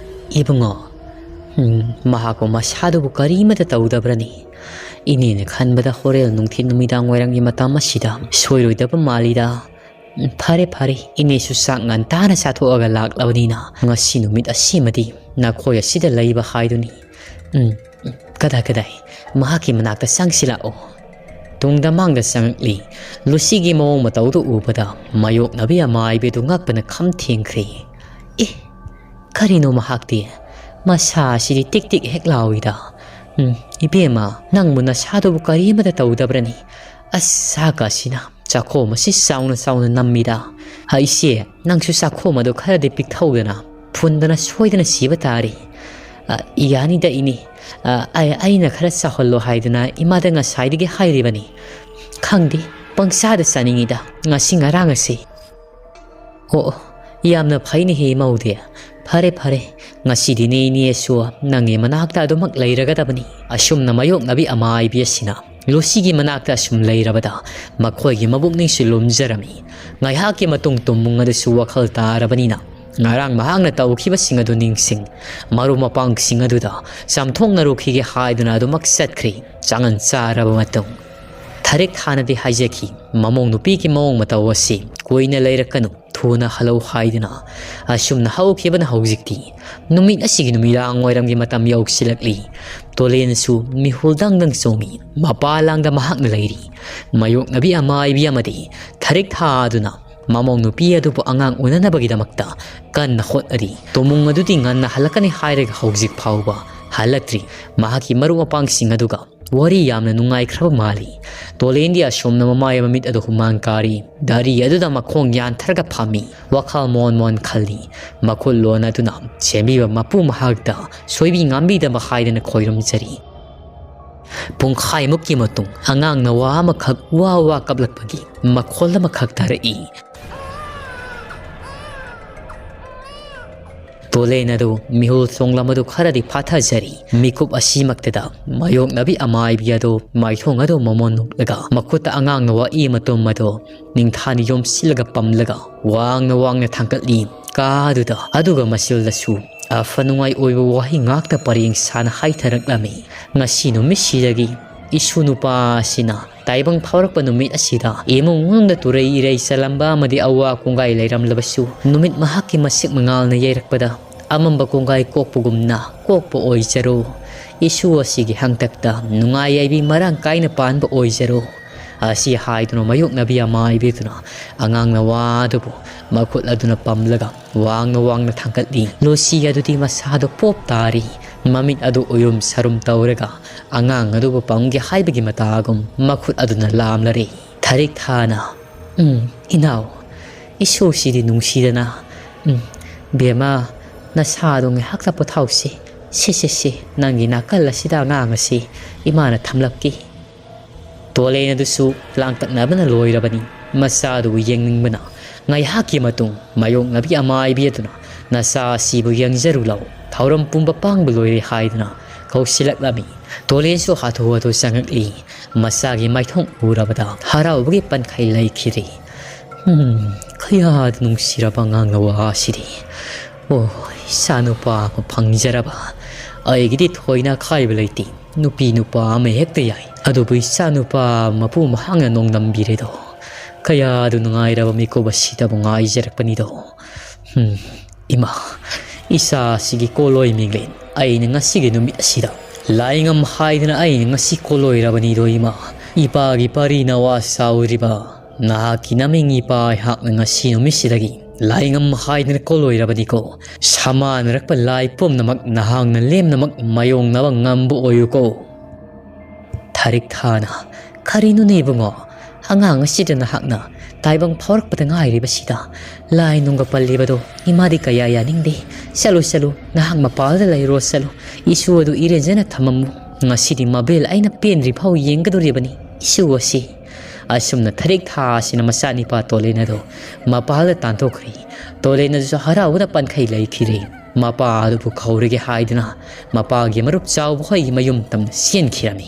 "ꯏꯕꯨꯡꯉꯣ, ꯎꯝ, ꯃꯍꯥꯛꯄꯨ ꯃꯁꯥꯗꯨꯕꯨ ꯀꯔꯤꯃꯠꯇ ꯇꯧꯗꯕ꯭ꯔꯅꯤ? ꯏꯅꯦꯅ ꯈꯟꯕꯗ ꯍꯣꯔꯦꯟ ꯅꯨꯡꯊꯤꯜ ꯅꯨꯃꯤꯗꯥꯡ ꯋꯥꯏꯔꯝꯒꯤ ꯃꯇꯝ ꯑꯁꯤꯗ ꯁꯣꯏꯔꯣꯏꯗꯕ ꯃꯥꯜꯂꯤꯗ꯫ ꯎꯝ, ꯐꯔꯦ, ꯐꯔꯦ, ꯏꯅꯦꯁꯨ ꯆꯥꯛ ꯉꯟꯇꯥꯅ ꯆꯥꯊꯣꯛꯑꯒ ꯂꯥꯛꯂꯕꯅꯤꯅ ꯉꯁꯤ ꯅꯨꯃꯤꯠ ꯑꯁꯤꯃꯗꯤ ꯅꯈꯣꯏ ꯑꯁꯤꯗ ꯂꯩꯕ ꯍꯥꯏꯗꯨꯅꯤ꯫ ꯎꯝ, ꯎꯝ, ꯀꯗꯥꯏ, ꯀꯗꯥꯏ, ꯃꯍꯥꯛꯀꯤ ꯃꯅꯥꯛꯇ ꯆꯪꯁꯤꯜꯂꯛꯑꯣ꯫" ꯇꯨꯡꯗ ꯃꯥꯡꯗ ꯆꯪꯉꯛꯂꯤ꯫ ꯂꯨꯁꯤꯒꯤ ꯃꯑꯣꯡ ꯃꯇꯧꯗꯨ ꯎꯕꯗ ꯃꯥꯌꯣꯛꯅꯕꯤ ꯑꯃꯥꯏꯕꯤꯗꯨ ꯉꯛꯄꯅ ꯈꯝ ꯊꯦꯡꯈ꯭ꯔꯦ꯫ "ꯑꯦ, ꯀꯔꯤꯅꯣ ꯃꯍꯥꯛꯇꯤ? ꯃꯁꯥ ꯑꯁꯤꯗꯤ ꯇꯤꯛ ꯇꯤꯛ ꯍꯦꯛ ꯂꯥꯎꯏꯗ꯫ ꯎꯝ, ꯏꯕꯦꯝꯃ, ꯅꯪꯕꯨ ꯅꯁꯥꯗꯨꯕꯨ ꯀꯔꯤ ꯑꯃꯠꯇ ꯇꯧꯗꯕ꯭ꯔꯅꯤ? ꯑꯁ, ꯁꯥꯀ ꯑꯁꯤꯅ ꯆꯥꯛꯈꯣꯝ ꯑꯁꯤ ꯆꯥꯎꯅ ꯆꯥꯎꯅ ꯅꯝꯃꯤꯗ꯫ ꯍꯥ, ꯏꯆꯦ, ꯅꯪꯁꯨ ꯆꯥꯛꯈꯣꯝ ꯑꯗꯨ ꯈꯔꯗꯤ ꯄꯤꯛꯊꯧꯗꯅ, ꯐꯨꯟꯗꯅ ꯁꯣꯏꯗꯅ ꯁꯤꯕ ꯇꯥꯔꯦ꯫" "ꯑ, ꯌꯥꯅꯤꯗ ꯏꯅꯦ꯫ ꯑ, ꯑꯩ, ꯑꯩꯅ ꯈꯔ ꯆꯥꯎꯍꯜꯂꯣ ꯍꯥꯏꯗꯅ ꯏꯃꯥꯗ ꯉꯁꯥꯏꯗꯒꯤ ꯍꯥꯏꯔꯤꯕꯅꯤ꯫ ꯈꯪꯗꯦ, ꯄꯪꯆꯥꯗ ꯆꯥꯅꯤꯡꯉꯤꯗ ꯉꯁꯤ ꯉꯔꯥꯡ ꯑꯁꯤ꯫" "ꯑꯣ, ꯑꯣ, ꯌꯥꯝꯅ ꯐꯩꯅꯦꯍꯦ ꯏꯃꯧꯗꯤ꯫ ꯐꯔꯦ, ꯐꯔꯦ, ꯉꯁꯤꯗꯤꯅꯦ ꯏꯅꯦꯁꯨ ꯅꯪꯒꯤ ꯃꯅꯥꯛꯇ ꯑꯗꯨꯃꯛ ꯂꯩꯔꯒꯗꯕꯅꯤ꯫" ꯑꯁꯨꯝꯅ ꯃꯥꯌꯣꯛꯅꯕꯤ ꯑꯃꯥꯏꯕꯤ ꯑꯁꯤꯅ ꯂꯨꯁꯤꯒꯤ ꯃꯅꯥꯛꯇ ꯑꯁꯨꯝ ꯂꯩꯔꯕꯗ ꯃꯈꯣꯏꯒꯤ ꯃꯕꯨꯛꯅꯤꯡꯁꯨ ꯂꯨꯝꯖꯔꯝꯃꯤ꯫ ꯉꯥꯏꯍꯥꯛꯀꯤ ꯃꯇꯨꯡ ꯇꯨꯝꯃꯨꯡ ꯑꯗꯨꯁꯨ ꯋꯥꯈꯜ ꯇꯥꯔꯕꯅꯤꯅ ꯉꯔꯥꯡ ꯃꯍꯥꯛꯅ ꯇꯧꯈꯤꯕꯁꯤꯡ ꯑꯗꯨ ꯅꯤꯡꯁꯤꯡ, ꯃꯔꯨꯞ ꯃꯄꯥꯡꯁꯤꯡ ꯑꯗꯨꯗ ꯆꯥꯝꯊꯣꯛꯅꯔꯨꯈꯤꯒꯦ ꯍꯥꯏꯗꯨꯅ ꯑꯗꯨꯃꯛ ꯆꯠꯈ꯭ꯔꯦ꯫ ꯆꯥꯉꯟ ꯆꯥꯔꯕ ꯃꯇꯨꯡ ꯊꯔꯤꯛ ꯊꯥꯅꯗꯤ ꯍꯥꯏꯖꯈꯤ, "ꯃꯃꯧ ꯅꯨꯄꯤꯒꯤ ꯃꯑꯣꯡ ꯃꯇꯧ ꯑꯁꯤ ꯀꯨꯏꯅ ꯂꯩꯔꯛꯀꯅꯨ, ꯊꯨꯅ ꯍꯜꯂꯧ" ꯍꯥꯏꯗꯨꯅ꯫ ꯑꯁꯨꯝꯅ ꯍꯧꯈꯤꯕꯅ ꯍꯧꯖꯤꯛꯇꯤ ꯅꯨꯃꯤꯠ ꯑꯁꯤꯒꯤ ꯅꯨꯃꯤꯗꯥꯡ ꯋꯥꯏꯔꯝꯒꯤ ꯃꯇꯝ ꯌꯧꯁꯤꯜꯂꯛꯂꯤ꯫ ꯇꯣꯂꯦꯟꯁꯨ ꯃꯤꯍꯨꯜ ꯗꯪ ꯗꯪ ꯆꯣꯡꯉꯤ꯫ ꯃꯄꯥ ꯂꯥꯡꯗ ꯃꯍꯥꯛꯅ ꯂꯩꯔꯤ꯫ ꯃꯥꯌꯣꯛꯅꯕꯤ ꯑꯃꯥꯏꯕꯤ ꯑꯃꯗꯤ ꯊꯔꯤꯛ ꯊꯥꯗꯨꯅ ꯃꯃꯧ ꯅꯨꯄꯤ ꯑꯗꯨꯕꯨ ꯑꯉꯥꯡ ꯎꯅꯅꯕꯒꯤꯗꯃꯛꯇ ꯀꯟꯅ ꯍꯣꯠꯅꯔꯤ꯫ ꯇꯨꯃꯨꯡ ꯑꯗꯨꯗꯤ ꯉꯟꯅ ꯍꯜꯂꯛꯀꯅꯤ ꯍꯥꯏꯔꯒ ꯍꯧꯖꯤꯛ ꯐꯥꯎꯕ ꯍꯜꯂꯛꯇ꯭ꯔꯤ꯫ ꯃꯍꯥꯛꯀꯤ ꯃꯔꯨꯞ ꯃꯄꯥꯡꯁꯤꯡ ꯑꯗꯨꯒ ꯋꯥꯔꯤ ꯌꯥꯝꯅ ꯅꯨꯡꯉꯥꯏꯈ꯭ꯔꯕ ꯃꯥꯜꯂꯤ꯫ ꯇꯣꯂꯦꯟꯗꯤ ꯑꯁꯣꯝꯅ ꯃꯃꯥꯏ ꯃꯃꯤꯠ ꯑꯗꯨ ꯍꯨꯃꯥꯡ ꯀꯥꯔꯤ꯫ ꯗꯥꯔꯤ ꯑꯗꯨꯗ ꯃꯈꯣꯡ ꯌꯥꯟꯊꯔꯒ ꯐꯝꯃꯤ꯫ ꯋꯥꯈꯜ ꯃꯣꯟ ꯃꯣꯟ ꯈꯜꯂꯤ꯫ ꯃꯈꯨꯠ ꯂꯣꯟ ꯑꯗꯨꯅ ꯁꯦꯝꯕꯤꯕ ꯃꯄꯨ ꯃꯍꯥꯛꯇ ꯁꯣꯏꯕꯤ ꯉꯥꯝꯕꯤꯗꯕ ꯍꯥꯏꯗꯅ ꯈꯣꯏꯔꯨꯝꯖꯔꯤ꯫ ꯄꯨꯡꯈꯥꯏꯃꯨꯛꯀꯤ ꯃꯇꯨꯡ ꯑꯉꯥꯡ ꯅꯋꯥ ꯑꯃꯈꯛ ꯋꯥ ꯋꯥ ꯀꯞꯂꯛꯄꯒꯤ ꯃꯈꯣꯜ ꯑꯃꯈꯛ ꯇꯥꯔꯛꯏ꯫ ꯇꯣꯂꯦꯟ ꯑꯗꯨ ꯃꯤꯍꯨꯜ ꯆꯣꯡꯂꯝꯕꯗꯨ ꯈꯔꯗꯤ ꯐꯥꯊꯖꯔꯤ꯫ ꯃꯤꯀꯨꯞ ꯑꯁꯤꯃꯛꯇꯗ ꯃꯥꯌꯣꯛꯅꯕꯤ ꯑꯃꯥꯏꯕꯤ ꯑꯗꯨ ꯃꯥꯏꯊꯣꯡ ꯑꯗꯨ ꯃꯃꯣꯟ ꯅꯣꯛꯂꯒ ꯃꯈꯨꯠꯇ ꯑꯉꯥꯡꯅ ꯋꯥꯏ ꯃꯇꯨꯝ ꯑꯗꯨ ꯅꯤꯡꯊꯥꯅ ꯌꯣꯝꯁꯤꯜꯂꯒ ꯄꯝꯂꯒ ꯋꯥꯡꯅ ꯋꯥꯡꯅ ꯊꯥꯡꯒꯠꯂꯤ꯫ ꯀꯥ ꯑꯗꯨꯗ ꯑꯗꯨꯒ ꯃꯁꯤꯜꯗꯁꯨ ꯑꯐ ꯅꯨꯡꯉꯥꯏ ꯑꯣꯏꯕ ꯋꯥꯍꯩ ꯉꯥꯛꯇ ꯄꯔꯦꯡ ꯁꯥꯅ ꯍꯥꯏꯊꯔꯛꯂꯝꯃꯤ꯫ ꯉꯁꯤ ꯅꯨꯃꯤꯠꯁꯤꯗꯒꯤ ꯏꯁꯨ ꯅꯨꯄꯥ ꯑꯁꯤꯅ ꯇꯥꯏꯕꯪ ꯐꯥꯎꯔꯛꯄ ꯅꯨꯃꯤꯠ ꯑꯁꯤꯗ ꯏꯃꯨꯡ ꯃꯅꯨꯡꯗ ꯇꯨꯔꯩ ꯏꯔꯩ ꯆꯜꯂꯝꯕ ꯑꯃꯗꯤ ꯑꯋꯥ ꯀꯣꯡꯒꯥꯏ ꯂꯩꯔꯝꯂꯕꯁꯨ, ꯅꯨꯃꯤꯠ ꯃꯍꯥꯛꯀꯤ ꯃꯁꯛ ꯃꯉꯥꯜꯅ ꯌꯩꯔꯛꯄꯗ ꯑꯃꯝꯕ ꯀꯣꯡꯒꯥꯏ ꯀꯣꯛꯄꯒꯨꯝꯅ ꯀꯣꯛꯄ ꯑꯣꯏꯖꯔꯣ꯫ ꯏꯁꯨ ꯑꯁꯤꯒꯤ ꯍꯪꯇꯛꯇ ꯅꯨꯡꯉꯥꯏ ꯌꯥꯏꯕꯤ ꯃꯔꯥꯡ ꯀꯥꯏꯅ ꯄꯥꯟꯕ ꯑꯣꯏꯖꯔꯣ꯫ ꯑꯁꯤ ꯍꯥꯏꯗꯨꯅ ꯃꯥꯌꯣꯛꯅꯕꯤ ꯑꯃꯥꯏꯕꯤꯗꯨꯅ ꯑꯉꯥꯡꯅ ꯋꯥ ꯑꯗꯨꯕꯨ ꯃꯈꯨꯠ ꯑꯗꯨꯅ ꯄꯝꯂꯒ ꯋꯥꯡꯅ ꯋꯥꯡꯅ ꯊꯥꯡꯒꯠꯂꯤ꯫ ꯂꯨꯁꯤ ꯑꯗꯨꯗꯤ ꯃꯁꯥꯗꯣ ꯄꯣꯞ ꯇꯥꯔꯤ꯫ ꯃꯃꯤꯠ ꯑꯗꯨ ꯎꯌꯨꯝ ꯁꯔꯨꯝ ꯇꯧꯔꯒ ꯑꯉꯥꯡ ꯑꯗꯨꯕꯨ ꯄꯝꯒꯦ ꯍꯥꯏꯕꯒꯤ ꯃꯇꯥꯒꯨꯝ ꯃꯈꯨꯠ ꯑꯗꯨꯅ ꯂꯥꯝꯂꯔꯦ꯫ ꯊꯔꯤꯛ ꯊꯥꯅ, "ꯎꯝ, ꯏꯅꯥꯎ, ꯏꯁꯨꯁꯤꯗꯤ ꯅꯨꯡꯁꯤꯗꯅ꯫ ꯎꯝ, ꯕꯦꯝꯃ, ꯅꯁꯥꯗꯣ ꯉꯥꯏꯍꯥꯛꯇ ꯄꯣꯊꯥꯎꯁꯤ꯫ ꯁꯤ, ꯁꯤ, ꯁꯤ, ꯅꯪꯒꯤ ꯅꯥꯀꯜ ꯑꯁꯤꯗ ꯑꯉꯥꯡ ꯑꯁꯤ ꯏꯃꯥꯅ ꯊꯝꯂꯛꯀꯦ꯫" ꯇꯣꯂꯦꯟ ꯑꯗꯨꯁꯨ ꯂꯥꯡꯇꯛꯅꯕꯅ ꯂꯣꯏꯔꯕꯅꯤ꯫ ꯃꯆꯥꯗꯨꯕꯨ ꯌꯦꯡꯅꯤꯡꯕꯅ ꯉꯥꯏꯍꯥꯛꯀꯤ ꯃꯇꯨꯡ ꯃꯥꯌꯣꯛꯅꯕꯤ ꯑꯃꯥꯏꯕꯤ ꯑꯗꯨꯅ, "ꯅꯆꯥ ꯑꯁꯤꯕꯨ ꯌꯦꯡꯖꯔꯨ ꯂꯥꯎ, ꯊꯧꯔꯝ ꯄꯨꯝꯕ ꯄꯥꯡꯕ ꯂꯣꯏꯔꯦ" ꯍꯥꯏꯗꯨꯅ ꯀꯧꯁꯤꯜꯂꯛꯂꯝꯃꯤ꯫ ꯇꯣꯂꯦꯟꯁꯨ ꯍꯥꯊꯨ ꯍꯥꯊꯨ ꯆꯪꯉꯛꯂꯤ꯫ ꯃꯆꯥꯒꯤ ꯃꯥꯏꯊꯣꯡ ꯎꯔꯕꯗ ꯍꯔꯥꯎꯕꯒꯤ ꯄꯟꯈꯩ ꯂꯩꯈꯤꯗ꯭ꯔꯤ꯫ ꯎꯝ, ꯀꯌꯥꯗ ꯅꯨꯡꯁꯤꯔꯕ ꯑꯉꯥꯡ ꯅꯋꯥ ꯑꯁꯤꯗꯤ꯫ ꯑꯣ, ꯏꯆꯥ ꯅꯨꯄꯥ ꯑꯃ ꯐꯪꯖꯔꯕ꯫ ꯑꯩꯒꯤꯗꯤ ꯊꯣꯏꯅ ꯑꯈꯥꯏꯕ ꯂꯩꯇꯦ꯫ ꯅꯨꯄꯤ ꯅꯨꯄꯥ ꯑꯃ ꯍꯦꯛꯇ ꯌꯥꯏ꯫ ꯑꯗꯨꯕꯨ ꯏꯆꯥ ꯅꯨꯄꯥ ꯃꯄꯨ ꯃꯍꯥꯛꯅ ꯅꯣꯡꯗꯝꯕꯤꯔꯦꯗꯣ꯫ ꯀꯌꯥꯗꯨ ꯅꯨꯡꯉꯥꯏꯔꯕ ꯃꯤꯀꯨꯞ ꯑꯁꯤꯗꯕꯨ ꯉꯥꯏꯖꯔꯛꯄꯅꯤꯗꯣ꯫ ꯍꯨꯝ, ꯏꯃꯥ, ꯏꯆꯥ ꯑꯁꯤꯒꯤ ꯀꯣꯂꯣꯏ ꯃꯤꯡꯂꯦꯟ ꯑꯩꯅ ꯉꯁꯤꯒꯤ ꯅꯨꯃꯤꯠ ꯑꯁꯤꯗ ꯂꯥꯏꯉꯝ ꯍꯥꯏꯗꯅ ꯑꯩꯅ ꯉꯁꯤ ꯀꯣꯂꯣꯏꯔꯕꯅꯤꯗꯣ ꯏꯃꯥ꯫ ꯏꯄꯥꯒꯤ ꯄꯔꯤ ꯅꯋꯥ ꯁꯥꯎꯔꯤꯕ ꯅꯍꯥꯛꯀꯤ ꯅꯃꯤꯡ ꯏꯄꯥ ꯑꯩꯍꯥꯛꯅ ꯉꯁꯤ ꯅꯨꯃꯤꯠꯁꯤꯗꯒꯤ ꯂꯥꯏꯉꯝ ꯍꯥꯏꯗꯅ ꯀꯣꯂꯣꯏꯔꯕꯅꯤꯀꯣ꯫ ꯁꯃꯥꯟꯅꯔꯛꯄ ꯂꯥꯏ ꯄꯨꯝꯅꯃꯛ ꯅꯍꯥꯛꯅ ꯂꯦꯝꯅꯃꯛ ꯃꯥꯌꯣꯡꯅꯕ ꯉꯝꯕ ꯑꯣꯏꯌꯨꯀꯣ꯫ ꯊꯥꯔꯤꯛ ꯊꯥꯅ, "ꯀꯔꯤꯅꯣꯅꯦ ꯏꯕꯨꯡꯉꯣ? ꯑꯉꯥꯡ ꯑꯁꯤꯗ ꯅꯍꯥꯛꯅ ꯇꯥꯏꯕꯪ ꯐꯥꯎꯔꯛꯄꯗ ꯉꯥꯏꯔꯤꯕꯁꯤꯗ ꯂꯥꯏ ꯅꯨꯡꯒ ꯄꯜꯂꯤꯕꯗꯣ ꯏꯃꯥꯗꯤ ꯀꯌꯥ ꯌꯥꯅꯤꯡꯗꯦ꯫ ꯆꯠꯂꯨ, ꯆꯠꯂꯨ, ꯅꯍꯥꯛ ꯃꯄꯥꯜꯗ ꯂꯩꯔꯣ, ꯆꯠꯂꯨ꯫ ꯏꯁꯨ ꯑꯗꯨ ꯏꯔꯦꯟꯖꯅ ꯊꯝꯃꯝꯃꯨ꯫ ꯉꯁꯤꯗꯤ ꯃꯕꯦꯜ ꯑꯩꯅ ꯄꯦꯟꯗ꯭ꯔꯤ ꯐꯥꯎ ꯌꯦꯡꯒꯗꯣꯔꯤꯕꯅꯤ ꯏꯁꯨ ꯑꯁꯤ꯫" ꯑꯁꯨꯝꯅ ꯊꯥꯔꯤꯛ ꯊꯥ ꯑꯁꯤꯅ ꯃꯆꯥꯅꯤꯄꯥ ꯇꯣꯂꯦꯟ ꯑꯗꯨ ꯃꯄꯥꯜꯗ ꯇꯥꯟꯊꯣꯛꯈ꯭ꯔꯦ꯫ ꯇꯣꯂꯦꯟ ꯑꯗꯨꯁꯨ ꯍꯔꯥꯎꯕꯗ ꯄꯟꯈꯩ ꯂꯩꯈꯤꯔꯦ꯫ ꯃꯄꯥ ꯑꯗꯨꯕꯨ ꯀꯧꯔꯒꯦ ꯍꯥꯏꯗꯨꯅ ꯃꯄꯥꯒꯤ ꯃꯔꯨꯞ ꯆꯥꯎꯕ ꯍꯣꯏꯒꯤ ꯃꯌꯨꯝ ꯇꯝꯅ ꯆꯦꯟꯈꯤꯔꯝꯃꯤ꯫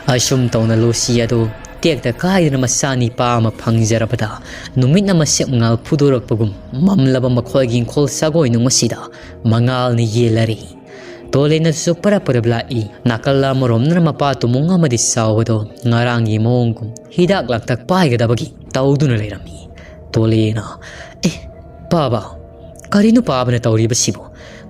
ꯑꯁꯨꯝ ꯇꯧꯅ ꯂꯨꯁꯤ ꯑꯗꯨ ꯇꯦꯛꯇ ꯀꯥꯏꯗꯅ ꯃꯆꯥ ꯅꯤꯄꯥ ꯑꯃ ꯐꯪꯖꯔꯕꯗ ꯅꯨꯃꯤꯠꯅ ꯃꯁꯦꯞ ꯃꯉꯥꯜ ꯐꯨꯗꯣꯔꯛꯄꯒꯨꯝ ꯃꯝꯂꯕ ꯃꯈꯣꯏꯒꯤ ꯏꯪꯈꯣꯜ ꯁꯥꯒꯣꯏꯅꯨꯡ ꯑꯁꯤꯗ ꯃꯉꯥꯜꯅ ꯌꯦꯜꯂꯔꯤ꯫ ꯇꯣꯂꯦꯅꯁꯨ ꯄꯔꯞ ꯄꯔꯞ ꯂꯥꯛꯏ꯫ ꯅꯥꯀꯜ ꯑꯃꯔꯣꯝꯗꯅ ꯃꯄꯥ ꯇꯨꯃꯨꯡ ꯑꯃꯗꯤ ꯆꯥꯎꯕꯗꯣ ꯉꯔꯥꯡꯒꯤ ꯃꯑꯣꯡꯒꯨꯝ ꯍꯤꯗꯥꯛ ꯂꯥꯡꯊꯛ ꯄꯥꯏꯒꯗꯕꯒꯤ ꯇꯧꯗꯨꯅ ꯂꯩꯔꯝꯃꯤ꯫ ꯇꯣꯂꯦꯅ, "ꯑꯦ, ꯄꯥꯕ, ꯀꯔꯤꯅꯣ ꯄꯥꯕꯅ ꯇꯧꯔꯤꯕꯁꯤꯕꯨ?